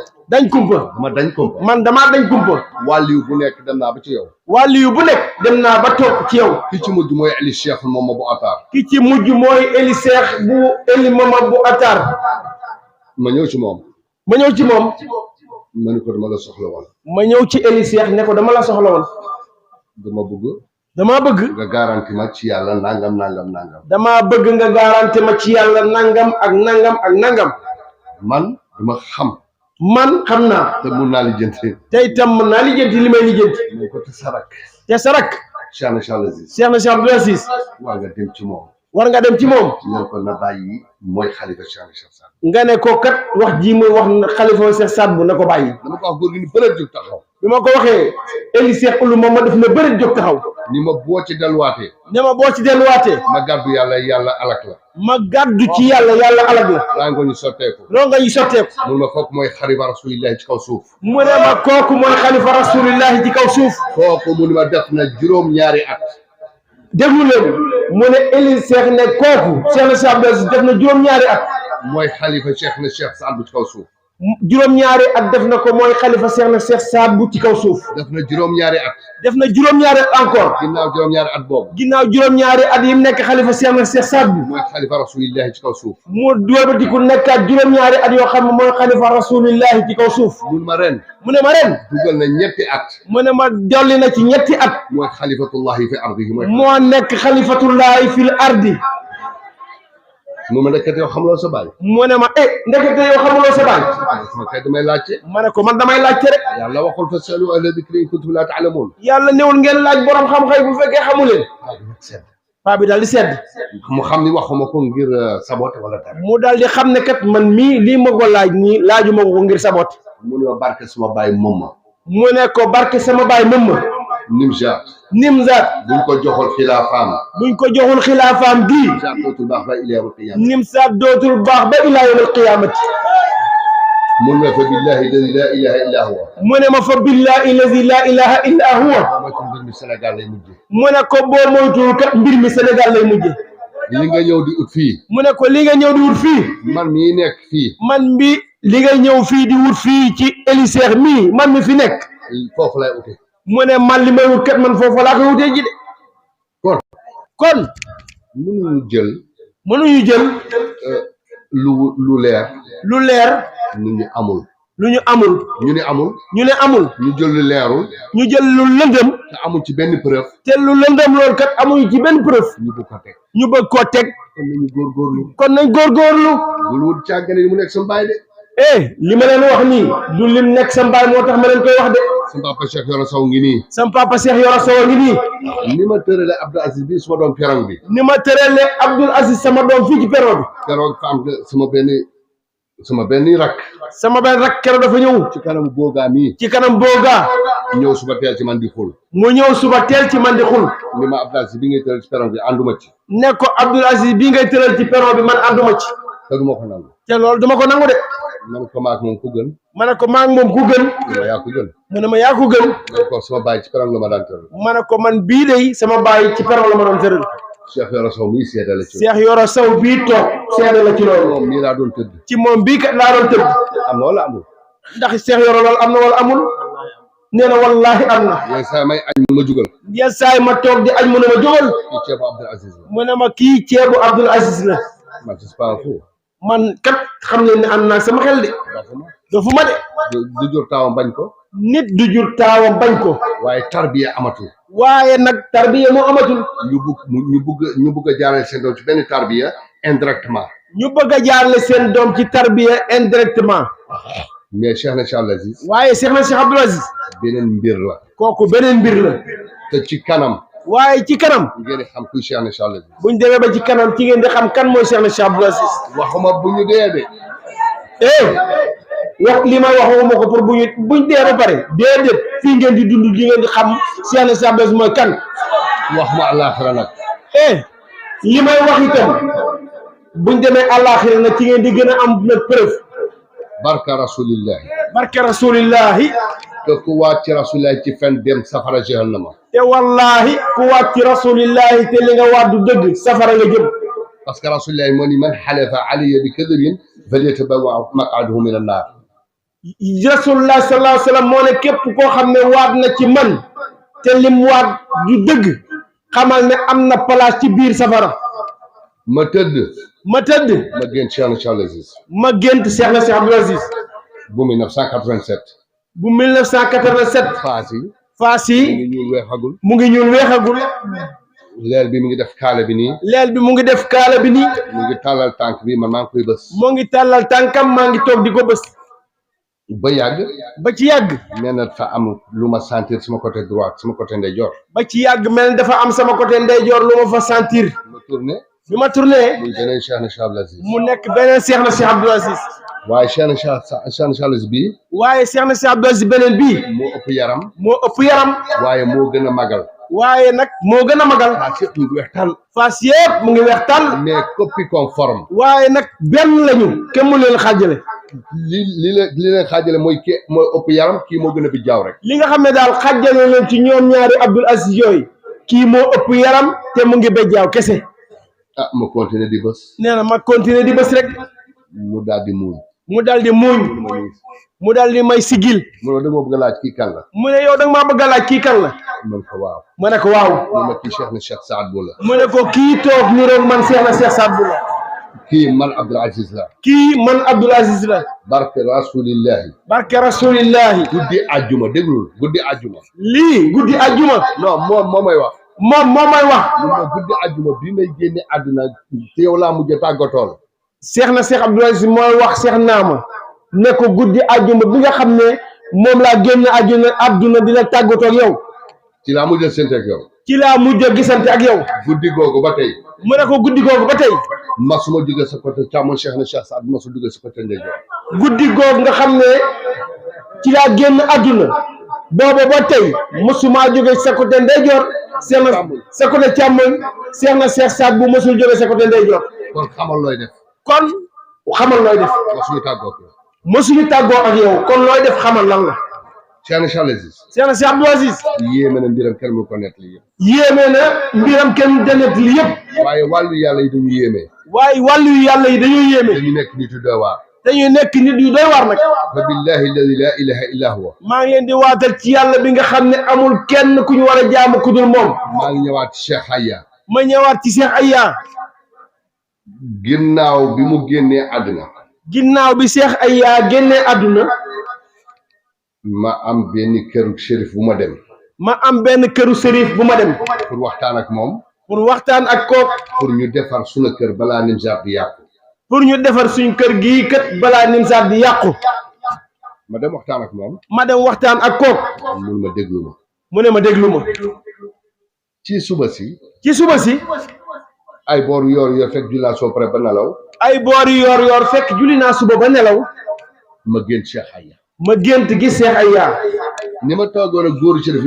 man damaa dañ kumpa wàlliyu bu nekk dem naa ba ci yow wàlliyu bu nekk dem naa ba toog ci yow ki ci mujj mooy Eli Cheikh Mama bu Atar Mama bu Atar ma ñëw ci moom ma ne ko dama la soxla woon ma ñëw ci Eli Cheikh ne ko dama la soxla woon dama bëgg nga garanti ma ci yàlla nangam dama bëgg nga garanti ma ci yàlla nangam ak nangam man xam naa te mun naa lijjanti te itam mën naa lijjanti li may lijjanti moo ko te sarak Cheikh na Cheikh Abdou Aziz war nga dem ci moom ñen ko na bàyyi mooy xalifa Cheikh na Cheikh Saad nga ne ko kat wax ji muy wax xalifa Cheikh Saad bu na ko bàyyi dama ko wax góor gi ni bëreet jóg taxaw bi ma ko waxee Eli Cheikh Ould Mama def na bëreet jóg taxaw ni ma boo ci delluwaatee ma gàddu yàlla alak la ma gàddu ci yàlla alag la rongo ñu sotteeku mun ma kooku mooy xalifa rasulillahi ci kaw suuf mu ne ma kooku mooy xalifa rasulillahi ci kaw suuf kooku mu ne ma def na juróom-ñaari at déglu leen mu ne Eli Cheikh ne kooku Cheikh na Cheikh Abdou Aziz def na juróom-ñaari at mooy xalifa Cheikh na Cheikh Saad bu ci kaw suuf juróom-ñaari at def na ko mooy xalifa Cheikh na Cheikh Saad bu ci kaw suuf def na juróom-ñaari at encore ginnaaw juróom-ñaari at boobu ginnaaw juróom-ñaari at yi mu nekk xalifa Cheikh na Cheikh Saad bu mooy xalifa rasulillahi ci kaw suuf mu doobatiku nekkaat juróom-ñaari at yoo xam ne mooy xalifa rasulillahi ci kaw suuf mu ne ma ren dugal na ñetti at mu ne ma dolli na ci ñetti at mooy xalifatullahi fi ardihi moo nekk xalifatullahi fil ardi mu ma ndekete yow xamuloo sa baay mu ne ma ndekete yow xamuloo sa baay ma kay damay laajte ma ne ko man damay laajte rek yàlla waxul fasalu ahla dikri in kuntum la ta'lamun yàlla newul ngeen laaj borom xam-xam bu fekkee xamuleen paa bi daal di sedd mu xam ni waxuma ko ngir saboté wala dara mu daal di xam ne kat man mii lii ma ko laaj nii laajuma ko ngir saboté mu ne ma barke sama baay Mama mu ne ko barke sama baay Mama Nimzaat buñ ko joxul xilaafaam bii Nimzaat dootul baax ba ilaa yawmil qiyaamati mun na fa billahi alladi la ilaha illa huwa mu ne ma fa billahi alladi la ilaha illa huwa mbir mi Sénégal lay mujje mu ne ko boo moytuwul kat mbir mi Sénégal lay mujje li nga ñëw di ut fii mu ne ko li nga ñëw di wut fii man mii nekk fii li nga ñëw fii di wut fii ci Eli Cheikh mii man mi fi nekk foofu lay ute mu ne man li may wut kat man foofu laa koy wutee ji de kon mënuñu jël lu leer lu ñu amul ñu jël lu leerul ñu jël lu lëndëm te amul ci benn preuve te lu lëndëm loolu kat amuñu ci benn preuve ñu bëgg koo teg kon nañ góorgóorlu bul wut càggane mu nekk sa mbaay de li ma leen wax nii du lim nekk sa mbaay moo tax ma leen koy wax de sama papa Cheikh Yoro Sow ngi nii ni ma tërale Abdou Aziz bi sama doom perong bi sama doom fii ci perong bi keroog am sama benn rakk keroog dafa ñëw ci kanam boogaa mii ñëw suba teel ci man di xul ni ma Abdou Aziz bi ngay tëral ci perong bi ànduma ci ne ko Abdou Aziz bi ngay tëral ci perong bi man ànduma ci te duma ko nangu te loolu duma ko nangu de man ko maak moom ku gën ma ne ko maak moom ku gën ma yaa ko gën mu ne ma yaa ko gën ko sama baay ci kanam la ma daan tëral ma ne ko man bii day sama baay ci peron la ma doon tëral Cheikh Yoro Sow mii seede la ci Cheikh Yoro Sow bii toog seede la ci loolu moom mii laa doon tëdd ci moom bii kat laa doon tëdd am na wala amul ndax Cheikh Yoro loolu am na wala amul nee na wallahi am na yéen saa may añ ma jugal yenn saay ma toog di añ mu ne ma jógal kii ceebu Abdoul Aziz la mu ne ma kii ceebu Abdoul Aziz la man c'est pas fou man kat xam leen ne am naa sama xel de dafu ma de du jur taawam bañ ko nit du jur taawam bañ ko waaye tarbiya amatul waaye nag tarbiya moo amatul ñu bugg a jaarale seen doom ci benn tarbiya indirectement ñu bëgg a jaarale seen doom ci tarbiya indirectement mais Cheikh na Cheikh Abdoul Aziz waaye Cheikh na Cheikh Abdoul Aziz beneen mbir la kooku beneen mbir la te ci kanam waaye ci kanam ngeen di xam kuy Cheikh na Cheikh Abdoul Aziz buñ demee ba ci kanam ci ngeen di xam kan mooy Cheikh na Cheikh Abdoul Aziz waxuma bu ñu dee de wax li may waxuma ko pour buñ dee ba pare déedéet fii ngeen di dund di ngeen di xam Cheikh na Cheikh Abdoul Aziz mooy kan waxuma àllaaxira nag li may wax itam buñ demee àllaaxira nag ci ngeen di gën a am nag preuve barka rasulillahi barke rasulillahi te ku waat ci rasulillahi ci fen dem safara jahannama te wallahi ku waat ci rasulillahi te li nga waat du dëgg safara nga jëm parce que rasulillahi moo ni man xalefa alayya bi kadibin falyatabawa maqaadahu min annaar rasulullah sallallahu alayhi wa sallam moo ne képp koo xam ne waat na ci man te lim waat du dëgg xamal ne am na place ci biir safara ma tëdd ma gént Cheikh na Cheikh Abdoul Aziz ma gént Cheikh na Cheikh Abdoul Aziz bu 1987 bu 1987 faas yi mu ngi ñuul weexagul leel bi mu ngi def kaala bi nii leel bi mu ngi def kaala bi nii mu ngi tàllal tànk bi man maa ngi koy bës moo ngi tàllal tànkam maa ngi toog di ko bës ba yàgg ba ci yàgg nee na dafa am lu ma sentir sama côté droite sama côté ndeyjoor ba ci yàgg mel dafa am sama côté ndeyjoor lu ma fa sentir ma tourné bi ma tourné muy beneen Cheikh na Cheikh Abdoul Aziz mu nekk beneen Cheikh na Cheikh Abdoul Aziz waaye Cheikh na Cheikh Abdoul Aziz bii waaye Cheikh na Cheikh Abdoul Aziz beneen bii moo ëpp yaram waaye moo gën a magal waaye nag moo gën a magal faas yëpp mu ngi weex tàll faas yëpp mu ngi weex tàll mais copie conforme waaye nag benn lañu kenn mu leen xaajale li leen xaajale mooy kii mooy ëpp yaram kii moo gën a bi jaaw rek li nga xam ne daal xaajale leen ci ñoom ñaari Abdoul Aziz yooyu kii moo ëpp yaram te mu ngi bejjaaw kese ma continuer di bës nee na ma continuer di bës rek mu daal di muuñ mu daal di may sigil mu ne dama bëgg a laaj kii kan la mu ne yow da nga maa bëgg a laaj kii kan la man ko waaw ma ne ko waaw mu ne kii Cheikh na Cheikh Saad Bou la mu ne ko kii toog niroog man Cheikh na Cheikh Saad Bou la kii man Abdoul Aziz la Abdoul Aziz la barke rasulillahi guddi àjjuma déglul guddi àjjuma lii guddi àjjuma non moo may wax moom may wax mu ne guddi àjjuma bi may génne àdduna te yow laa mujj tàggatool Cheikh na Cheikh Abdoul Aziz mooy wax Cheikh Naama ne ko guddi àjjuma bi nga xam ne moom laa génn àdduna di la tàggatoo ak yow ci laa mujj gisante ak yow gisante ak yow guddi googu ba tey mu ne ko guddi googu ba tey masuma jóge sa côté càmmoñ Cheikh na Cheikh Saad Bou masu jóge sa côté ndeyjoor guddi googu nga xam ne ci laa génn àdduna booba ba tey mosuma jóge sa côté ndeyjoor sa côté càmmoñ Cheikh na Cheikh Saad Bou mosul jóge sa côté ndeyjoor kon xamal looy def mosuñu tàggoo ak yow kon looy def xamal lan la Cheikh na Cheikh Abdoul Aziz Cheikh na Cheikh Abdoul Aziz yéeme na mbiram kenn mu ko nett li yëpp waaye wàllu yàlla yi dañu yéeme dañuy nekk nit yu doy waar dañuy nekk nit yu doy waar nag fa billahi alladi la ilaha illa huwa maa ngi leen di waatal ci yàlla bi nga xam ne amul kenn ku ñu war a jaamu ku dul moom maa ngi ñëwaat ci Cheikh Aya ma ñëwaat ci Cheikh Aya ginnaaw bi mu génnee àdduna ginnaaw bi Cheikh Aya génnee àdduna ma am benn këru shérif bu ma dem pour waxtaan ak moom kook pour ñu defar suñu kër balaa Nimzaat di yàqu suñ kër gii kat balaa Nimzaat di yàqu ma dem waxtaan ak moom kook mu ne ma déglu ma ci suba si ay booru yoor fekk julli naa soo pare ba nelaw fekk julli naa suba ba nelaw ma gént Cheikh Aya ma gént gis Cheikh Aya ni ma toogoon ak góoru shérif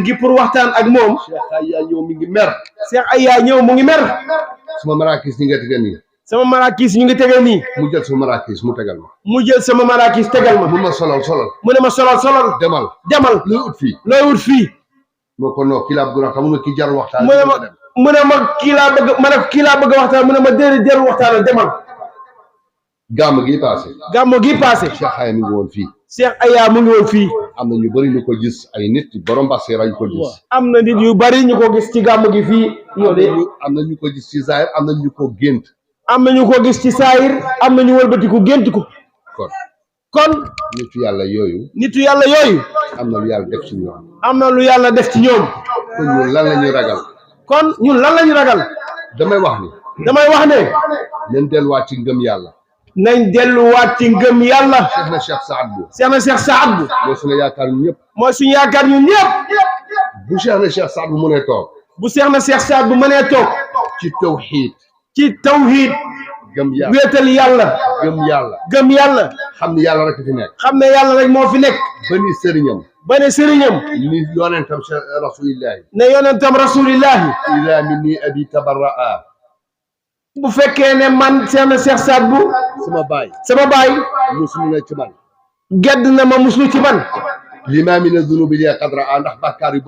gi waxtaan ak moom Cheikh Aya ñëw mu ngi mer suma marakis ni nga tege nii sama marakis ñu ngi tege nii mu jël sama marakis mu tegal ma mu jël sama marakis tegal ma mu ma solal mu ne ma solal demal looy ut fii moo ko noo kii laa bëgg xam nga kii jarul waxtaan mu ne ma kii laa bëgg ma ne kii laa bëgg waxtaan mu ne ma déedéet jarul waxtaan demal gàmm gi passé Cheikh Aya mi ngi woon fii Cheikh Aya mu ngi woon fii am na ñu bëri ñu ko gis ay nit borom baseera ñu ko gis am na nit yu bëri ñu ko gis ci gàmm gi fii yow de am na ñu ko gis ci zahir am na ñu ko gént am na ñu ko gis ci saayir am na ñu wëlbatiku gént ko kon nitu yàlla yooyu am na lu yàlla def ci ñoom am na lu yàlla def ci ñoom kon ñun lan la ñuy ragal damay wax ne nañ delluwaat ci ngëm yàlla Cheikh na Cheikh Saad Bou mooy suñu yaakaar ñun ñëpp bu Cheikh na Cheikh Saad Bou mënee toog ci tawxiid gëm yàlla wéetal yàlla gëm yàlla xam ne yàlla rek fi nekk yàlla rek moo fi nekk ba ni sëriñam ni yonentam rasulillahi ila minni abi tabarraa bu fekkee ne man Cheikh Saad Bou sama baay muslu na ci man gedd na ma muslu ci man lima min azunubi li qadra ndax bàkkaar yu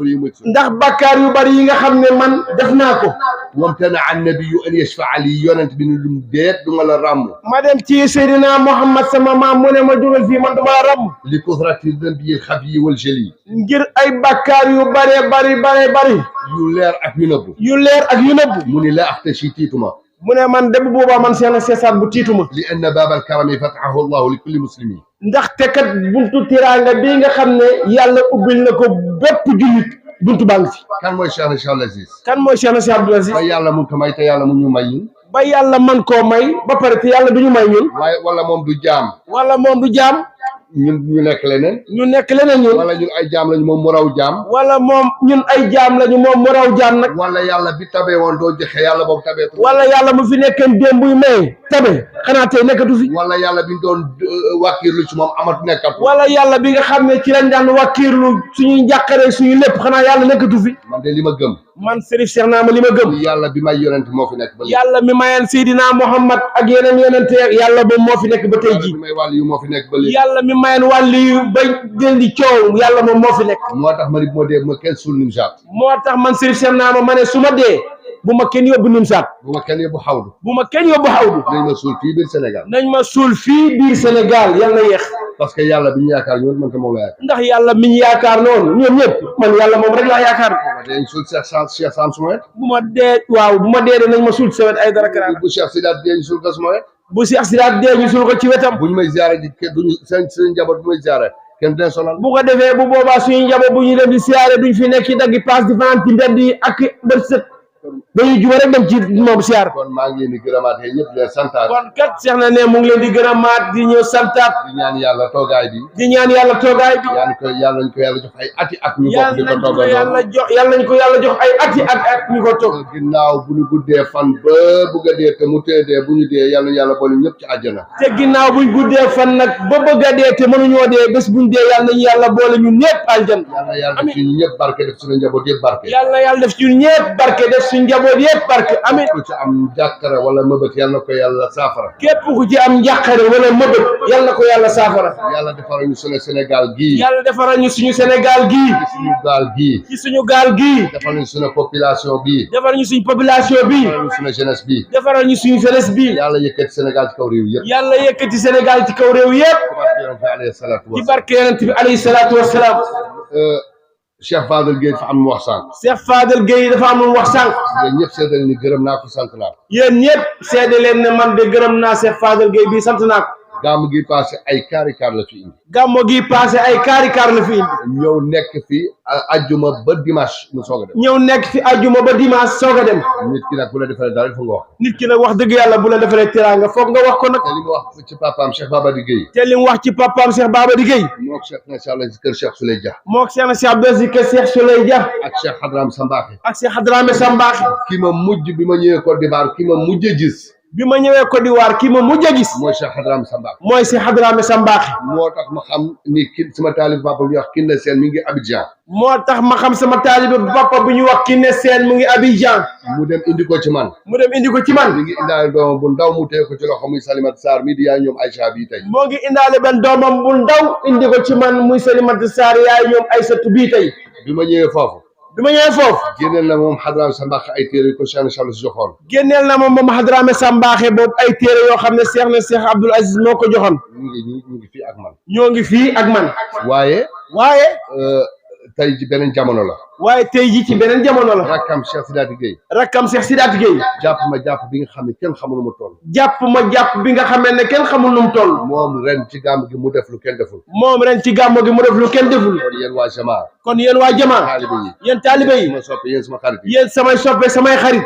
bëri yi nga xam ne man def naa ko wamtana annabiyu an yashfaa li yonent bi ne lum deet du ma la ràmm ma dem ci Seydina Muhammad sama maam mu ne ma jógal fii man du ma la ràmm li kusrati dambi xafi wal jali ngir ay bàkkaar yu bëri yu leer ak yu nëbbu mu ni la axtashi tiituma mu ne man de bu boobaa man Cheikh Saad Bou tiituma li anna baabal karami fatahahu Allahu li kulli muslimin ndaxte kat buntu tiraanga bii nga xam ne yàlla ubbil na ko bépp jullit buntu baa ngi fi. kan mooy Cheikh na Cheikh Abdoul Aziz. ba yàlla mun ko may te yàlla mu ñu may ñun. ba yàlla man koo may ba pare te yàlla du ñu may ñun. wala moom du jaam. ñun ñu nekk leneen. ñun. wala ñun ay jaam lañu moom mu raw jaam. wala moom ñun ay jaam lañu moom mu raw jaam nag. wala yàlla bi tabee woon doo joxe yàlla boobu tabee. wala yàlla mu fi nekkee démbuy may tabe xanaa tey nekkatu fi. wala yàlla bi ñu doon wàkkiirlu ci moom amatu nekkatu. wala yàlla bi nga xam ne ci lañ daan wàkkiirlu suñuy njàqare suñu lépp xanaa yàlla nekkatu fi. man de li ma gëm. man Serif Cheikh Naama li ma gëm. yàlla bi may yonent moo fi nekk ba léegi. yàlla mi mayeen Seydina Muhammad ak yeneen yonente yàlla boobu moo fi nekk ba tey jii. yàlla mi may wàll yu moo fi nekk ba léegi. yàlla mi mayeen wàll yu ba jël di coow yàlla moom moo fi nekk. moo tax ma ni moo dee ma kenn suul Nimsaat. moo tax man Serif Cheikh Naama ma ne su ma dee bu ma kenn yóbbu Nimsaat. bu ma kenn yóbbu xawdu. nañ ma suul fii biir Sénégal. yàlla yéex. parce que yàlla bi ñu yaakaar ñoom man moom la yaakaar. ndax yàlla mi ñu yaakaar noonu ñoom ñëpp man yàlla moom rek laa yaakaar. dañ suul Cheikh Sam suma wet. bu ma dee de nañ ma suul sa wet ay dara karaan. bu Cheikh Sidaat dee ñu suul ko suma wet. bu Cheikh Sidaat dee ñu suul ko ci wetam. bu ñu may ziare di duñu seen njaboot bu may ziare kenn den sonal. bu ko defee bu boobaa suñu njaboot bu ñu dem di ziare duñ fi nekk ci daggi paas di fanaan ci mbedd yi ak bët set dañuy juba rek dem ci moom siyaar. kon maa ngi leen di gërëmaat yéen ñëpp di leen santaat. kon kat Cheikh na ne mu ngi leen di gërëmaat di ñëw santaat. di ñaan yàlla toogaay bi. yàlla nañ ko yàlla jox ay ati at ñu bokk di ko toogal yàlla nañ ko yàlla jox ay ati at ñu ko toog. ginnaaw bu ñu guddee fan ba bëgg a dee te mu tee dee bu ñu dee yàlla yàlla boole ñëpp ci àjjana. te ginnaaw buñ guddee fan nag ba bëgg a dee te mënuñoo dee bés buñ dee yàlla nañu yàlla boole ñun ñëpp àjjana. yàlla def ci ñun ñëpp barke def suñu njaboot yëpp barke. yàlla def ci ñun ñëpp barke def suñu njaboot yëpp barke amiin. ku ci am njàqare wala mëbët yàlla na ko yàlla saafara. képp ku ci am njàqare wala mëbët yàlla na ko yàlla saafara. yàlla defaral ñu suñu Sénégal gii. yàlla defaral ñu suñu Sénégal gii. ci suñu gaal gii. defal ñu suñu population bii. defal ñu suñu population bii. defal ñu suñu jeunesse bii. defal ñu suñu jeunesse bii. yàlla yëkkati Sénégal ci kaw réew yëpp. yàlla yëkkati Sénégal ci kaw réew yëpp. ci barke yonent bi alayhi salaatu wa salaam. Cheikh Fadel Gueye dafa am lu wax sànq. Cheikh Fadel Gueye dafa am lu wax sànq. yéen ñëpp seedal ni gërëm naa ko sant naa ko. yéen ñëpp seede leen ne man de gërëm naa Cheikh Fadel Gueye bii sant naa ko. gàmmu gi passé ay kaari kaar la fi indi. ñëw nekk fi ajjuma ba dimanche mu soog a dem. nit ki nag bu la defalee dara foog nga wax. nit ki nag wax dëgg yàlla bu la defalee teraanga foog nga wax ko nag. te li mu wax ci papaam Cheikh Babadi Gueye. moo Cheikh na Cheikh Abdoulaye kër Cheikh Souley Dia. moo Cheikh na Cheikh Abdoulaye kër Cheikh Souley Dia. ak Cheikh Hadrame Sambaaxe. ak Cheikh Hadrame Sambaaxe. ki ma mujj bi ma ñëwee Côte d'Ivoire ki ma mujj gis. bi ma ñëwee Côte d'Ivoire kii ma mujj a gis mooy Cheikh Hadrame Sambakh mooy si Hadrame Sambakh moo tax ma xam ni sama taalib papa bi wax Kiné Sène mi ngi Abidjan moo tax ma xam sama taalibe papa bu ñu wax Kiné Sène mu ngi Abidjan mu dem indi ko ci man mu dem indi ko ci man mi ngi indaale doomam bu ndaw mu téye ko ci loxo muy Salimata Sarr mi di yaay ñoom Aïcha bii tey moo ngi indaale benn doomam bu ndaw indi ko ci man muy Salimata Sarr yaay ñoom Aïssatou bii tey bi ma ñëwee foofu bi ma ñëwee foofu génneel na moom Hadrame Sambakh ay téere yu ko Cheikh Charles joxoon génneel na moom Hadrame Sambakh boobu ay téere yoo xam ne Cheikh Abdoul Aziz moo ko joxoon ñu ngi fii ak man ñoo ngi fii ak man waaye tey ji beneen jamono la waaye tey ji ci beneen jamono la rakkam Cheikh Sidaati Gueye rakkam Cheikh Sidaati Gueye jàpp ma jàpp bi nga xam ne kenn xamul nu mu toll jàpp bi nga xamee ne kenn xamul nu mu toll moom ren ci gàmm gi mu def lu kenn deful moom ren ci gàmm gi mu def lu kenn deful kon yéen waa jamaa kon yéen waa jamaa taalibe yi yéen taalibe yi sama soppe yéen sama xarit yi yéen samay soppe samay xarit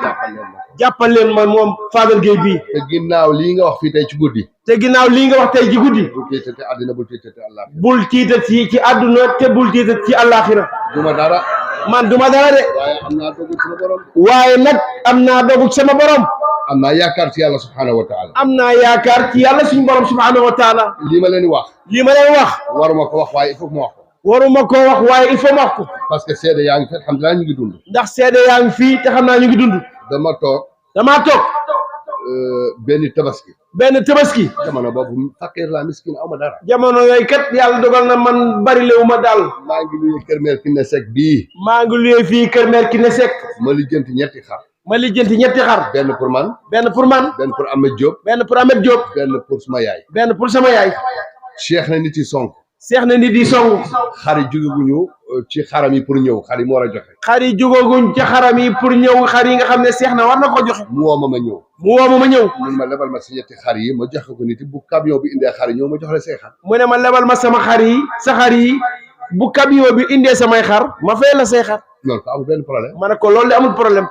jàppal leen ma moom Fadel Gueye bii te ginnaaw lii nga wax fii tey ci guddi te ginnaaw lii nga wax tey ci guddi bul tiitati àddina bul tiitati àllaaxira bul tiitati ci àdduna te bul tiitati ci àllaaxira duma dara man duma dara de waaye am naa dogu sama borom waaye nag am naa dogu sama borom am naa yaakaar ci yàlla subhaanahu wa taala am naa yaakaar ci yàlla suñu borom subhaanahu wa taala lii ma leen wax waruma ko wax waaye il faut que ma wax ko waruma koo wax waaye il faut ma wax ko parce que seede yaa ngi fi alhamdulilah ñu ngi dund ndax seede yaa ngi fii te xam naa ñu ngi dund damaa toog benn tabaski jamono boobu fakkiir laa miskin aw ma dara jamono yooyu kat yàlla dogal na man bari lewu ma daal maa ngi luye kër mère Kiné Seck bii maa ngi luye fii kër mère Kiné Seck ma lijjanti ñetti xar benn pour man benn pour Ahmed Diop benn pour sama yaay Cheikh na nit yi sonk xar yi jógeguñu ci xaram yi pour ñëw xar yi mu war a joxe xar yi jógeguñ ci xaram yi pour ñëw xar yi nga xam ne Cheikh na war na ko joxe mu woo ma ñëw mun ma lebal ma si ñetti xar yi ma joxe ko nit bu camion bi indee xar yi ñëw ma jox la say xar mu ne ma lebal ma sama xar yi bu camion bi indee samay xar ma fay la say xar loolu ko amul benn problème ma ne ko loolu de amul problème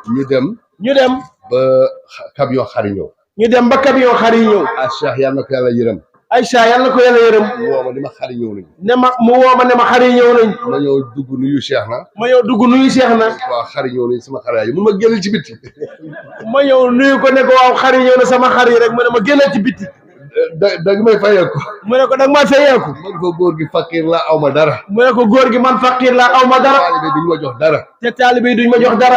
ñu dem ba camion xar yi ñëw ah Cheikh yàlla na ko yàlla yërëm Aïcha yàlla na ko yàlla yërëm mu woo ma ni ma xar yi ñëw nañ mu woo ma ne ma xar yi ñëw nañ ma ñëw dugg nuyu Cheikh na waaw xar yi ñëw nañ sama xar yaay mun ma génnal ci bitti ma ñëw nuyu ko ne ko waaw xar yi ñëw na sama xar yi rek mu ne ma génnal ci bitti da nga may fayeeku mu ne ko da nga may fayeeku man ko góor gi fakkiir laa aw ma dara mu ne ko góor gi man fakkiir laa aw ma dara taalibe duñ ma jox dara te taalibe duñ ma jox dara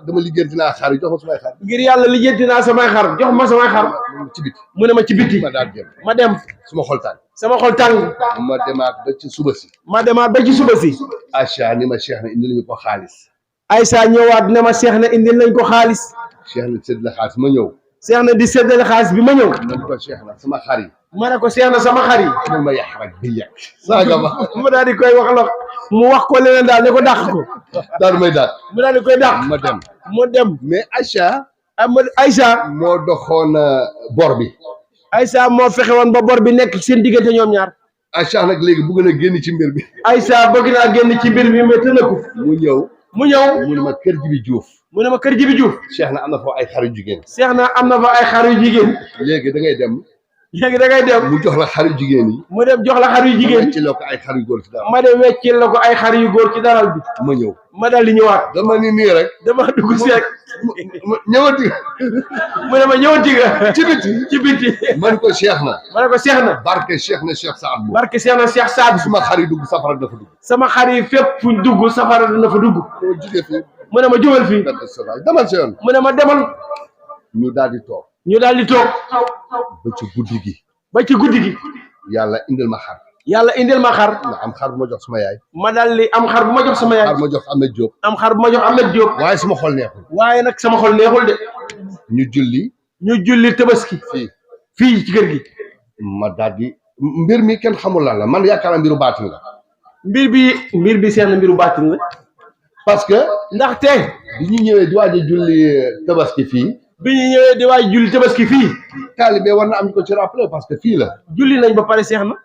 dama lijjanti naa xar yi jox ma samay xar ngir yàlla lijjanti naa samay xar jox ma samay xar ci bitti mu ne ma ci bitti ma dem sama xol tàng ma demaat ba ci suba si Aïcha ni ma Cheikh na indil ñu ko xaalis Aïcha ñëwaat ne ma Cheikh na indil nañ ko xaalis Cheikh na séddale xaalis ma ñëw Cheikh na di séddale xaalis bi ma ñëw man ko Cheikh na sama xar yi ma ne ko Cheikh na sama xar yi mun ma yàq rek bi yàq saaga ma daal di koy wax mu wax ko leneen daal ne ko dàq ko daal may daal mu daal di koy dàq mu dem mais Aïcha moo doxoon bor bi Aïcha moo fexe woon ba bor bi nekk seen diggante ñoom ñaar Aïcha nag léegi bëgg na génn ci mbir bi Aïcha bëgg naa génn ci mbir bi mais tënaku mu ñëw mu ne ma kër Jibi Diouf Cheikh na am na fa ay xar yu jigéen léegi da ngay dem mu jox la xar yu jigéen yi mu dem jox la xar yu jigéen ci la ko ay xar yu góor ci dara ma dem weccil la ko ay xar yu góor ci daral bi ma ñëw ma dal di ñëwaat dama ni nii rek dama dugg si rek ñëwati mu ne ma ñëwati nga ci biti man ko Cheikh na barke Cheikh na Cheikh Saad suma xar yi dugg safara dafa dugg sama xar yi fépp fuñ dugg safara dina fa dugg mu ne ma jógal fii demal sa yoon mu ne ma demal ñu daal di toog ba ci guddi gi yàlla indil ma xar ma am xar bu ma jox sama yaay ma daal di am xar bu ma jox sama yaay xar ma jox Ahmed Diop am xar bu ma jox Ahmed Diop waaye sama xol neexul de ñu julli tabaski fii ci kër gi ma daal di mbir mi kenn xamul lan la man yaakaar naa mbiru baatin la mbir bi seen mbiru baatin la parce que ndaxte bi ñu ñëwee di waaj a julli tabaski fii taalibe war na am ñu ko ci rappelé parce que fii la julli nañ ba pare Cheikh na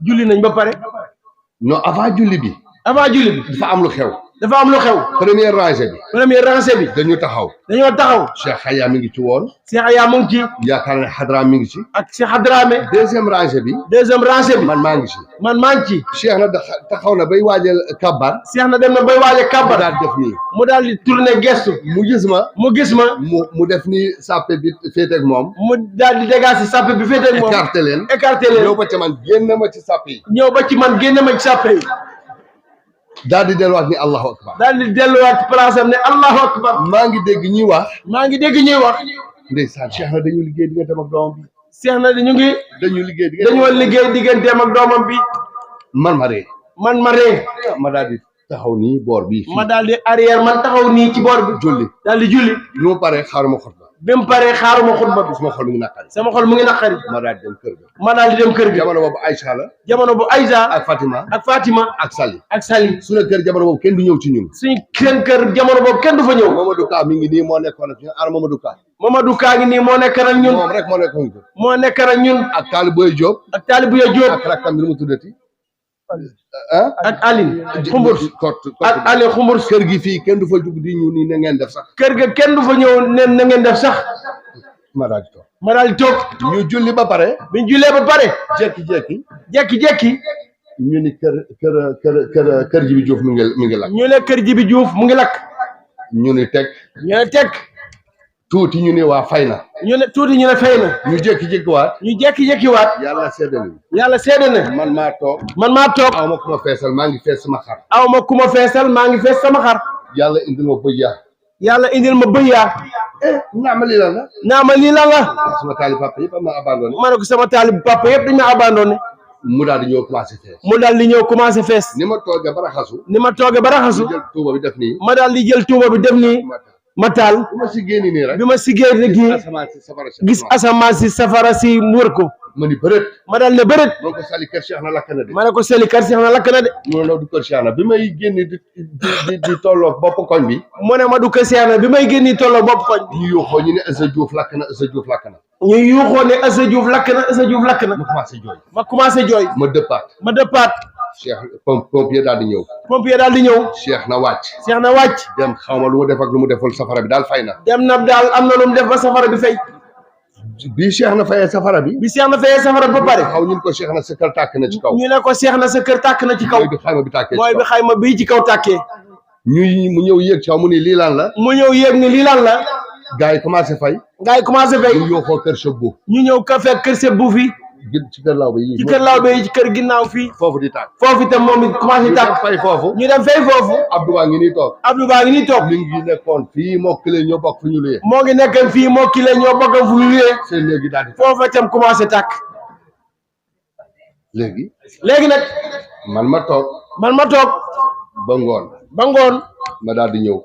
julli nañ ba pare non avant julli bi dafa am lu xew dafa am lu xew. première rangée bi. dañu taxaw. Cheikh Haya mi ngi ci woon. Cheikh Haya mu ngi ci. yaakaar ne Hadrame mi ngi ci. ak Cheikh Hadrame. deuxième rangée bi. man maa ngi ci. Cheikh na taxaw na bay waajal kabbar. Cheikh na dem na bay waajal kabbar. mu daal def nii. mu daal di tourné gestu. mu gis ma. mu def ni sàppe bi féete ak moom. mu daal di dégager sàppe bi féete ak moom. écarté leen. ñëw ba ci man génn ma ci sàppe yi. daal di delluwaat ni Allahu akbar. daal di delluwaat ci place am ne Allahu akbar. maa ngi dégg ñuy wax. ndeysaan Cheikh na dañu liggéey digganteem ak doomam bi. Cheikh na dañoo liggéey digganteem ak doomam bi. man ma ree. ma daal di taxaw nii boor bi. ma daal di arrière man taxaw nii ci boor bi. julli. lu mu paree xaaruma xutba. bi mu paree xaaruma xutba bi. sama xol mu ngi naqari. ma daal di dem kër ga. jamono boobu Aïcha la. ak Fatima. ak Sali. suñu kër jamono boobu kenn du ñëw ci ñun. jamono boobu kenn du fa ñëw. Mamadou Ka mi ngi nii moo nekkoon ak ñun ana Mamadou Ka. Mamadou Ka ngi nii moo nekkoon ak ñun. moom rek moo nekkoon ak ñun. ak Talibou Diop. ak rakkam bi nu mu tuddati. ak Aline Xumbur kër gi fii kenn du fa jug di ñu nii na ngeen def sax. kër ga kenn du fa ñëw ne na ngeen def sax. ma daal di toog. ñu julli ba pare. biñ jullee ba pare. jekki ñu ni kër Jibi Diouf mi ngi lakk. ñu ne kër Jibi Diouf mu ngi lakk. ñu ni teg. tuuti ñu ne waa fay na. ñu ne fay na. ñu jékki-jékki waat. yàlla seede na. man maa toog. aw ma ku ma feesal maa ngi fees sama xar. yàlla indil ma bëy yaa. naama lii lan la. sama taalib papa yëpp ma abandonné. ma ne ko sama taalib papa yëpp dañ ma abandonné. mu daal di ñëw commencé fees. ni ma toogee ba raxasu. ma daal di jël tuuba bi def nii. ma taal bi ma siggee nii rek gis asamaan si safara si muur ko. ma daal ne bërët. ma ne ko sali kër Cheikh na lakk na de. mu ne du kër Cheikh na bi may génn di tolloog bopp koñ bi. mu ne ma du kër Cheikh na bi may génn di tolloog bopp koñ bi. ñu yuuxoo ñu ne Assa Diouf lakk na. ñu yuuxoo ne Assa Diouf lakk na. ma commencé jooy. ma dëppaat. Cheikh pompier daal di ñëw. Cheikh na wàcc. dem xaw ma lu mu def ak lu mu deful safara bi daal fay na. dem na daal am na lu mu def ba safara bi fay. bi Cheikh na fayee safara bi. ba pare. xaw ñun ko Cheikh na sa kër tàkk na ci kaw. ñu ne ko Cheikh na sa kër tàkk na ci kaw. mooy bi xayma bi ci kaw tàkkee. mu ñëw yéeg ci kaw mu ni lii lan la. gars yi commencé fay. ñu yóoxoo kër Sebbu. ñu ñëw ka fekk kër Sebbu fii. ci kër Lawbe yi. ci kër ginnaaw fii. foofu di tàkk. foofu itam moom it commencé tàkk. ñu dem fay foofu. Abdou baa ngi nii toog. mi ngi nekkoon fii moo kile ñoo bokk fu ñu luyee. moo ngi nekkoon fii moo kile ñoo bokk fu ñu luyee. seen léegi daal di foofu itam commencé tàkk. léegi nag. man ma toog. ba ngoon. ma daal di ñëw.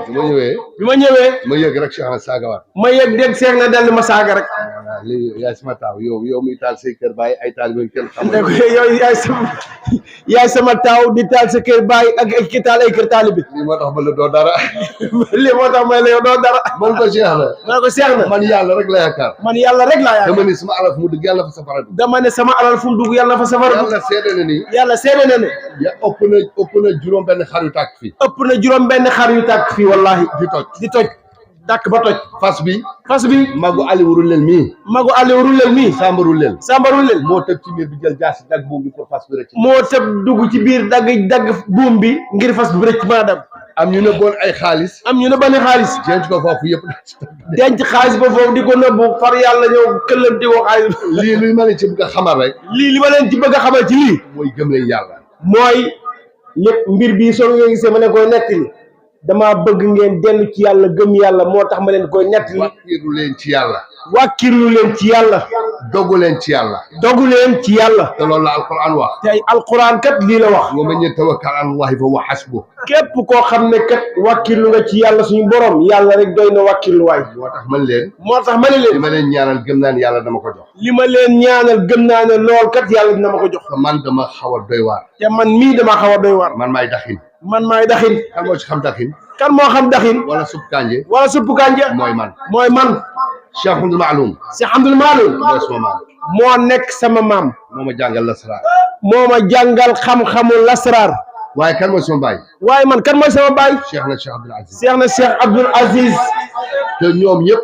bi ma ñëwee. ma yëg rek Cheikh na saagawaat. ma yëg dégg Cheikh na dellu ma saaga rek. lii yaay sama taaw yow muy taal say kër bàyyi ay taal bi kenn xamul. yow yaay sama taaw di taal sa kër bàyyi ak ki taal ay kër taalibe. lii moo tax ma la doo dara. yow doo dara. man ko Cheikh na. man yàlla rek la yaakaar. dama ne sama alal fu mu dugg yàlla fa safara dugg. yàlla fa safara dugg. yàlla seede na ni. ëpp na juróom benn xar yu tàkk fii. wallahi di toj dàkk ba toj. fas bi magu Aliou Roulel mii Samba Roulel moo tëb ci biir bi jël jaasi dagg buum bi pour fas bi rëcc. moo tëb dugg ci biir dagg buum bi ngir fas bi rëcc maanaam. am ñu nëbboon ay xaalis. denc ko foofu yëpp. denc xaalis ba foofu di ko nëbbu far yàlla ñëw këllanti woo xaalis. lii li ma leen ci bëgg a xamal rek. ci lii. mooy gëm leen yàlla. mooy lépp mbir bii soo nga gisee ma ne koy nekk li damaa bëgg ngeen dellu ci yàlla gëm yàlla moo tax ma leen koy nett li. wàkkiirlu leen ci yàlla. dogu leen ci yàlla. te loolu la alquran wax. te alquran kat lii la wax. wa man yatawakkal ala allahi fa huwa hasbuh. képp koo xam ne kat wàkkirlu nga ci yàlla suñu borom yàlla rek doy na wàkkirlu waay. moo tax ma ne leen. li ma leen ñaanal gëm naa ne yàlla dama ko jox. lool kat yàlla dina ma ko jox. te man dama xaw a doy waar. doy waar. man maay daxin. kan moo ci xam daxin. wala supp kànje. mooy man. Cheikh Abdoul Maloum. mooy sama maam. moo nekk sama maam. moo ma jàngal lasraar. moo ma jàngal xam-xamu lasraar. waaye kan mooy sama baay. waaye man kan mooy sama baay. Cheikh na Cheikh Abdoul Aziz. Cheikh na Cheikh Abdoul Aziz. te ñoom yëpp.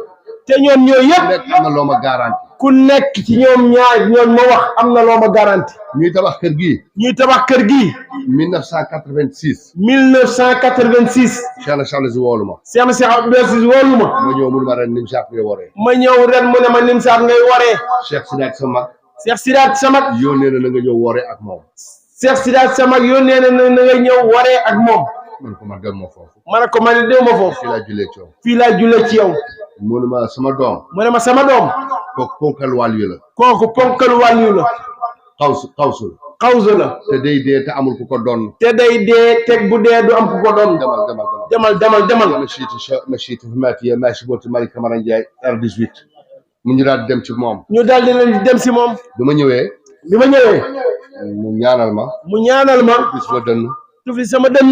nekk am na loo ma garanti. ku nekk ci ñoom ñaar ñooñ ma wax am na loo ma garanti. ñuy tabax kër gi. 1986. 1986. Cheikh na Cheikh Abdoul Aziz woolu ma. Cheikh na Cheikh Abdoul Aziz woolu ma. ma ñëw mu ne ma ren Nimsaat ngay waree. ma ñëw ren mu ne ma Nimsaat ngay waree. Cheikh Sidaat sama. Cheikh Sidaat sama. yónnee na nga ñëw waree ak moom. Cheikh Sidaat sama yónnee na nga ñëw waree ak moom. man ko ma dem ma foofu. ma ne ko man dem ma foofu. fii laa jullee ci yow. fii laa jullee ci yow. mu ne ma sama doom. mu ne ma sama doom. kooku ponkal wàllu la. kooku ponkal wàllu la. xawsu la. te day dee te amul ku ko doon. te day dee teg bu dee du am ku ko doon. demal. ma siiti fi maatiya maa si booti Malick Camara Ndiaye R18. mu ñu daal di dem ci moom. ñu daal di leen dem si moom. bi ma ñëwee. mu ñaanal ma. ubbi sama dënn. tufli sama dënn.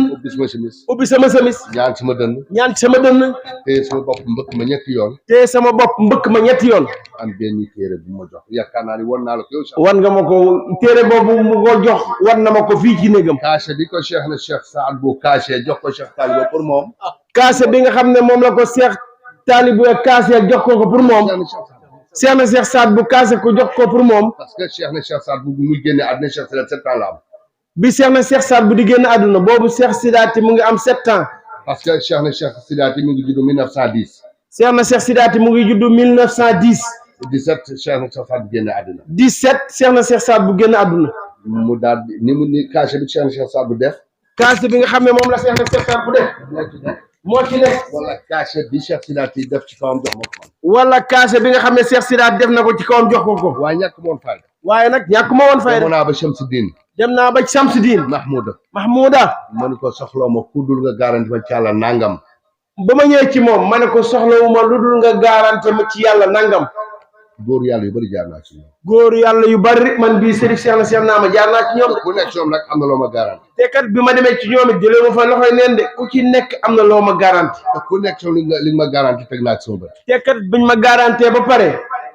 ubbi sama semis. ñaan sama dënn. te sama bopp mbëkk ma ñetti yoon. am benn téere bu ma jox yaakaar naa ni wan naa la ko yow. wan nga ma ko téere boobu mu ko jox wan na ma ko fii ci néegam. kaase bi ko Cheikh na Cheikh Saad bu kaase jox ko Cheikh Talibou pour moom. kaase bi nga xam ne moom la ko Cheikh Talibou kaase jox ko pour moom. Cheikh na Cheikh Saad bu kaase ko jox ko pour moom. parce que Cheikh na Cheikh Saad bu muy génne àdduna Cheikh Sidaat 7 ans la am. bi Cheikh na Cheikh Saad bu di génn àdduna boobu Cheikh Sidaat mu ngi am 7 ans. parce que Cheikh na Cheikh Sidaat mu ngi judd 1910. Cheikh na Cheikh Sidaat mu ngi judd 1910. 17 Cheikh na Cheikh Saad bu génn àdduna. 17 Cheikh na Cheikh Saad bu génn àdduna. mu daal ni kaase bi Cheikh na Cheikh Saad bu def. kaase bi nga xam ne moom la Cheikh na Cheikh Saad bu def. moo ci nekk. wala kaase bi Cheikh Sidaat yi def ci kawam jox ma ko. wala kaase bi nga xam ne Cheikh Sidaat def na ko ci kawam jox ko. waaye ñàkk moon fayda. waaye nag ñàkk ma woon fayda. demoon naa ba Chamsuddin. dem naa ba Chamsuddin. Mahmouda. ma ne ko soxla ma ku dul nga garanti ma ci yàlla nangam. ba ma ñëwee ci moom ma ne ko soxlawuma lu dul nga garanti ma ci yàlla nangam. góor yàlla yu bëri jaar naa ci ñoom. góor yàlla yu bëri man bii Serif Cheikh na Cheikh naa ma jaar naa ci ñoom. ku nekk ci ñoom nag am na loo ma garanti. te kat bi ma demee ci ñoom it jëlee ma fa loxoy neen de ku ci nekk am na loo ma garanti. te ku nekk ci li nga ma garanti teg naa ci sama bët. te kat biñ ma garantee ba pare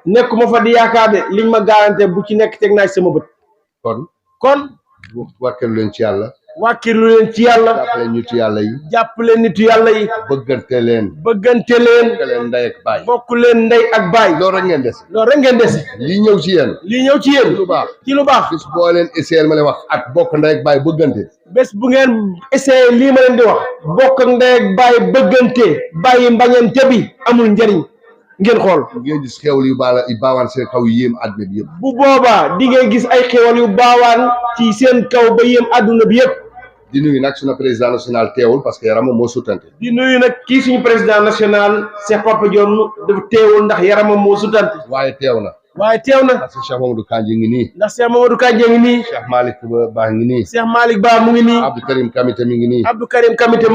nekkuma fa di yaakaar de liñ ma garantee bu ci nekk teg naa ci sama bët. kon. wàkkeelu leen ci yàlla. wàkkilu leen ci yàlla. jàppale nitu yàlla yi. jàppale nitu yàlla yi. bëggante leen. bokk leen ndey ak baay. bokk leen ndey ak baay. loolu rek ngeen dese. lii ñëw ci yéen. ci lu baax. bis boo leen essayé ma leen wax ak bokk ndey ak baay bëggante. bés bu ngeen essayé lii ma leen di wax. bokk ndey ak baay bëggante. bàyyi mbañante bi amul njëriñ. ngeen xool. ngeen gis xéwal yu baawaan seen kaw yu yéem àdduna bi yëpp. bu boobaa di ngeen gis ay xéwal yu baawaan ci seen kaw ba yéem àdduna bi yëpp. di nuyu nag suñu président national teewul parce que yaramam moo sutante. di nuyu nag kii suñu président national Cheikh Papa Dione dafa teewul ndax yaramam moo sutante. waaye teew na. parce que Cheikh Mamadou Kandji ngi nii. ndax Cheikh Mamadou Kandji ngi nii. Cheikh Malick Ba ngi nii. Cheikh Malick Ba mu ngi nii. Abdou Karim Kamité mi ngi nii.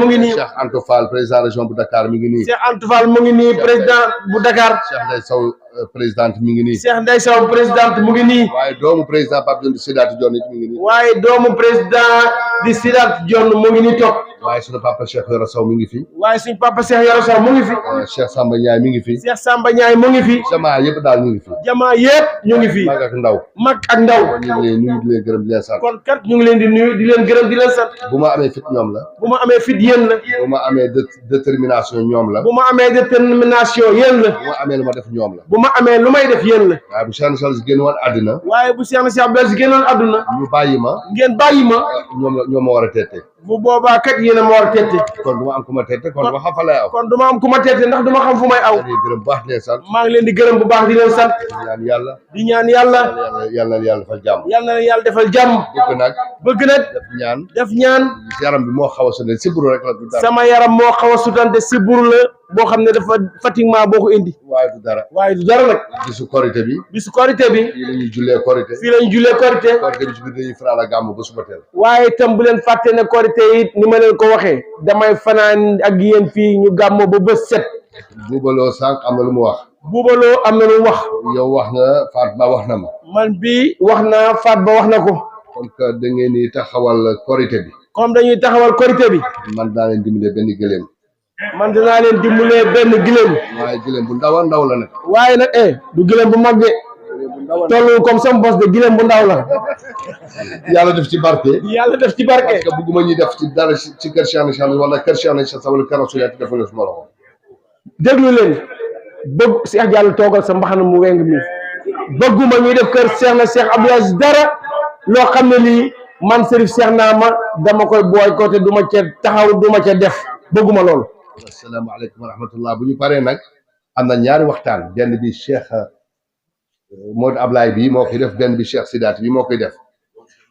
mu ngi nii. Cheikh Antou Fall président région bu Dakar mi ngi nii. Cheikh Antou Fall mu ngi nii président bu Dakar. Cheikh Ndeye Sow présidente mi ngi nii. Cheikh Ndeye Sow présidente mu ngi nii. waaye doomu président Pape Dione di Sidaat Dione it mi ngi nii. waaye doomu président di Sidaat Dione mu ngi nii toog. waaye suñu papa Cheikh Yoro Sow mi ngi fi. waaye suñu papa Cheikh Yoro Sow mu ngi fi. Cheikh Samba Ndiaye mi ngi fi. Cheikh Samba Ndiaye mu ngi fi. jamaa yëpp daal ñu ngi fi. jamaa yëpp ñu ngi fi. mag ak ndaw. ñu ngi leen nuyu di leen gërëm di leen sant. kon kat ñu ngi leen di nuyu di leen gërëm di leen sant. bu ma amee fit ñoom la. bu ma amee fit yéen la. bu ma amee détermination ñoom la. bu ma amee détermination yéen la. bu ma amee lu ma def ñoom la. bu ma amee lu may def yéen la. waaye bu Cheikh Nassir génn woon àddina. waaye bu Cheikh Nassir Abdou Aziz génnoon àdduna. ñu bàyyi ma. ngeen bàyyi ma. ñoom ma war a tette. bu boobaa kat yéen a ma war a tette. kon du ma am ku ma tette kon du ma xam fa lay aw. kon du ma am ku ma tette ndax du ma xam fu may aw. gërëm bu baax di leen sant. maa ngi leen di gërëm bu baax di leen sant. di ñaan yàlla. yàlla na yàlla defal jàmm. yàlla na yàlla defal jàmm. bëgg nag. def ñaan. yaram bi moo xaw a sutante siburu rek la. sama yaram moo xaw a sutante siburu la. boo xam ne dafa fatiguement boo ko indi. waaye du dara nag. bisu korité bi. fii la ñuy jullee korité. korité bi ci biir dañuy fanaan ak gàmm ba suba teel. waaye itam bu leen fàtte ne korité it ni ma leen ko waxee. damay fanaan ak yéen fii ñu gàmmo ba bës set. buubaloo sànq am na lu mu wax. buubaloo am na lu mu wax. yow wax nga Faat Ba wax na ma. man bii wax naa Faat Ba wax na ko. comme que da ngeen di taxawal korité bi. comme dañuy taxawal korité bi. man daa leen dimbalee benn gëléem. man dinaa leen dimbalee benn gëléem. waaye gëléem bu ndaw a ndaw la nag. waaye nag du gëléem bu mag de. tollul comme sama bos de gileem bu ndaw la. yàlla def ci barke. yàlla def ci barke. parce que bugguma ñuy def ci dara ci kër Cheikh Nichane wala kër Cheikh Nichane wala kër Rasulullah defuñu suma loxo. déglu leen bëgg Cheikh Diallo toogal sa mbaxana mu weng mi bëgguma ñuy def kër Cheikh na Cheikh Abdou Aziz dara loo xam ne lii man Serif Cheikh naa ma dama koy boycotté du ma ca taxaw du ma ca def bëgguma loolu. asalaamaaleykum wa rahmatullah bu ñu paree nag am na ñaari waxtaan benn bi Cheikh Modou Ablaye bi moo koy def benn bi Cheikh Sidaati bi moo koy def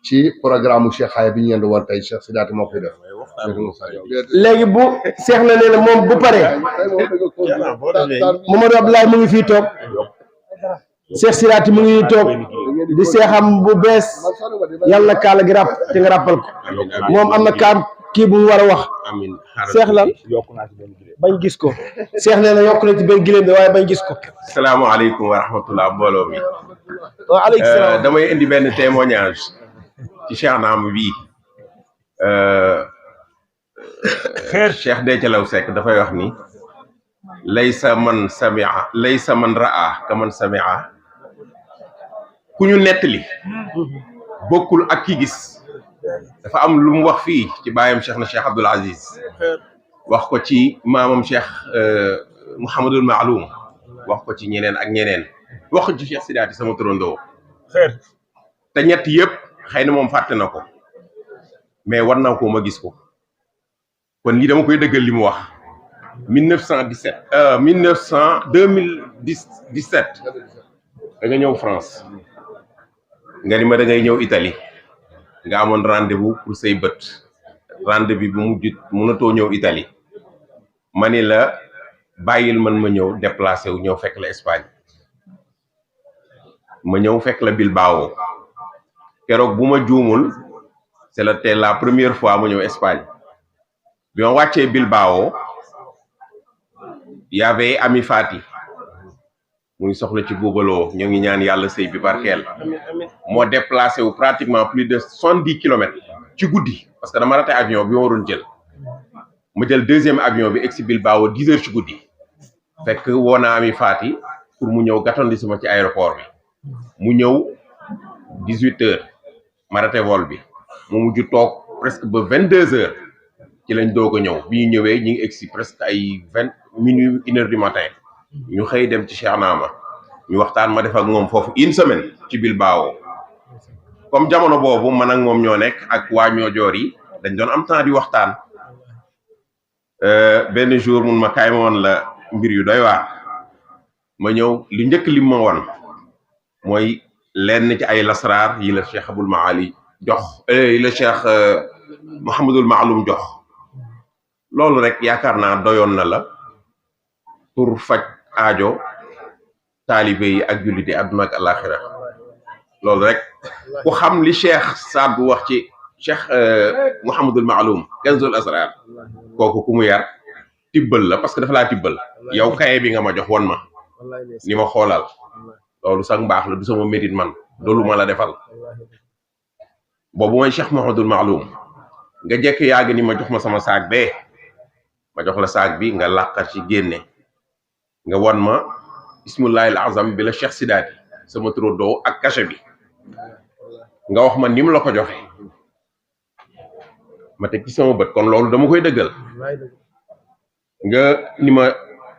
ci programme mu Cheikh Xaye bi ñu yendu woon tey Cheikh Sidaati moo koy def. léegi bu Cheikh na nee na moom bu paree Mamadou Ablaye mu ngi fii toog Cheikh Sidaati mu ngi toog di seexam bu bees yàlla na kaala gi ràpp te nga ràppal ko moom am na kaam kii bu mu war a wax. Cheikh lan bañ gis ko Cheikh nee na yokk na ci benn gileem bi waaye bañ gis ko. salaamaaleykum wa rahmatullah mbooloo mi. waaleykum salaam. damay indi benn témoignage ci Cheikh Naam bii Cheikh Déthialaw Seck dafay wax ni laysa man samia laysa man raa ka man samia ku ñu nettali bokkul ak ki gis. dafa am lu mu wax fii ci baayam Cheikh na Cheikh Abdoul Aziz wax ko ci maamam Cheikh Mouhamadul Maaloum wax ko ci ñeneen ak ñeneen wax ko ci Cheikh Sidaati sama turandoo te ñett yëpp xëy na moom fàtte na ko mais war naa ko ma gis ko kon lii dama koy dëggal li mu wax 2017 da nga ñëw France nga ni ma da ngay ñëw Italie nga amoon rendez-vous pour say bët rendez-vous bi bu mujj mënatoo ñëw Italie ma ni la bàyyil man ma ñëw déplacé wu ñëw fekk la Espagne ma ñëw fekk la Bilbao keroog bu ma juumul c'est la première fois ma ñëw Espagne bi ma wàccee Bilbao y avait Ami Fati muy soxla ci góobaloo ñoo ngi ñaan yàlla sëy bi barkeel moo déplacé wu pratiquement plus de 70 kilomètres ci guddi parce que dama raté avion bi ma waroon jël ma jël deuxième avion bi egsi Bilbao 10 heures ci guddi fekk woo naa Ami Fati pour mu ñëw gàttandi sama ci aéroport bi mu ñëw 18 heures ma raté vol bi mu mujj toog presque ba 22 heures ci lañ doog a ñëw bi ñu ñëwee ñu ngi egsi presque ay 20 minuit 1 heure du matin ñu xëy dem ci Cheikh Naama ñu waxtaan ma def ak moom foofu une semaine ci Bilbao comme jamono boobu man ak moom ñoo nekk ak waa Ñoojoor yi dañ doon am temps di waxtaan benn jour mun ma kaay ma woon la mbir yu doy waar ma ñëw li njëkk li ma woon mooy lenn ci ay lasraar yi la Cheikh Abul Maali jox yi la Cheikh Mouhamadul Maaloum jox loolu rek yaakaar naa doyoon na la pour faj aajo taalibe yi ak jullite àdduna ak alaxira loolu rek ku xam li Cheikh Saad bu wax ci Cheikh Mouhamadul Maaloum Kanzul Asrar kooku ku mu yar tibbal la parce que dafa laa tibbal yow kaye bi nga ma jox won ma ni ma xoolal loolu sax mbaax la du sama mérite man loolu ma la defal boobu mooy Cheikh Mouhamadul Maaloum nga jekk yàgg ni ma jox ma sama saag bee ma jox la saag bi nga làqar ci génne nga won ma ismullahil azam bi la Cheikh Sidaati sama turandoo ak cachet bi nga wax ma ni mu la ko joxe ma teg ci sama bët kon loolu dama koy dëggal nga ni ma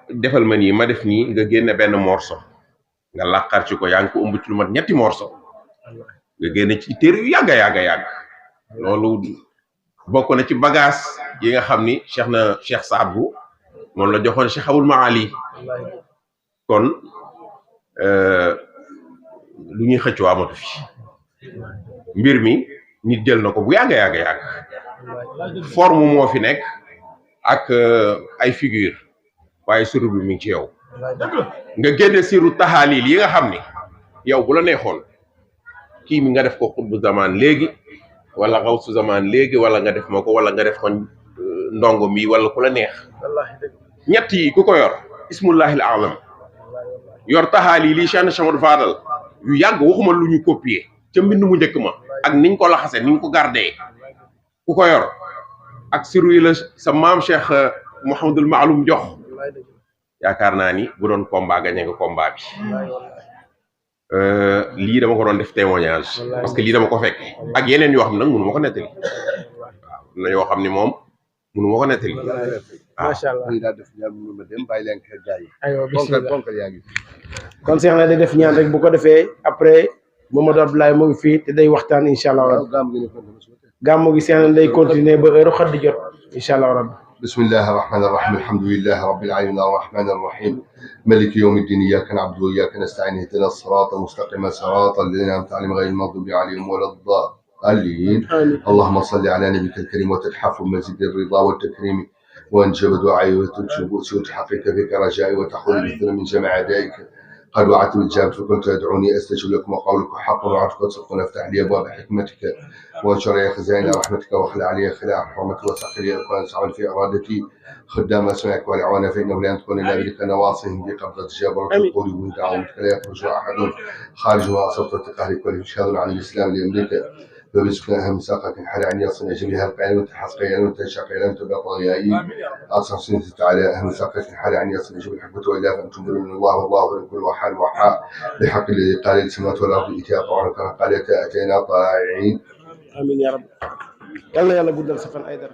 defal ma nii ma def nii nga génne benn morceau nga làqar ci ko yaa ngi ko ëmb ci lu mat ñetti morceau nga génne ci téere yu yàgga yàgga yàgg loolu bokk na ci bagage yi nga xam ni Cheikh Saad bu moom la joxoon Cheikh Abul Maali kon lu ñuy xëccoo amatu fi mbir mi nit jël na ko bu yàgga yàgga yàgg forme moo fi nekk ak ay figure waaye suru bi mi ngi ci yow nga génne siru taxaalil yi nga xam ni yow bu la neexoon kii mi nga def ko xutbu zaman léegi wala xawsu zaman léegi wala nga def ma ko wala nga def ko ndongo mi wala ku la neex ñett yi ku ko yor ismullahil azam yor taxaalil yi Cheikh Chamad Fadal yu yàgg waxuma lu ñu copier ca mbind mu njëkk ma ak niñ ko laxase niñ ko gardé ku ko yor ak siru yi la sa maam Cheikh Mouhamadul Maaloum jox yaakaar naa ni bu doon combat gañe nga combat bi lii dama ko doon def témoignage parce que lii dama ko fekk ak yeneen yoo xam ne nag mënu ma ko nettali waaw na yoo xam ne moom mënu ma ko nettali macha allah daa def ñaan mu ma dem bàyyi leen kër gaay yi aywa bismillah bonkal yaa ngi kon Cheikh na day def ñaan rek bu ko defee après Mamadou Abdoulaye mu ngi fii te day waxtaan incha allah rabbi gàmmu gi Cheikh na day continuer ba heure xëdd jot incha allah rabbi بسم الله الرحمن الرحيم الحمد لله رب العالمين الرحمن الرحيم ملك يوم الدين إياك نعبد وإياك نستعين اهدنا الصراط المستقيم صراط الذين أنعمت عليهم غير المغضوب عليهم ولا الضالين اللهم صل على نبيك الكريم وتتحف مزيد الرضا والتكريم وانجب دعائي وتنشب وتحقق فيك رجائي وتحول مثل من جمع أعدائك قد وعدت بالجابت فكنت تدعوني استجب لكم وقولك حق وعدتك وصدق وافتح لي ابواب حكمتك وانشر لي خزائن رحمتك واخلع علي خلاع حرمتك وسخر لي اكوان سعود في ارادتي خدام اسمائك والاعوان فانه لا تكون الا بك نواصيهم بقبضه جبروت القول وانت عونك لا يخرج احد خارج ما اصبت قهرك والاشهاد على الاسلام لامريكا فبسكناها مساقة حال عن يصنع جميع القيان وتحسقيان وتشاقيان تبقضيائي أصلا تعالى أهم مساقة حال عن يصنع جميع الحكمة وإلا فأنتم من الله والله من كل وحال وحاء بحق الذي قال السماوات والأرض إتياق وعنك قال أتينا طائعين آمين يا رب يلا يلا قدر سفن أيضا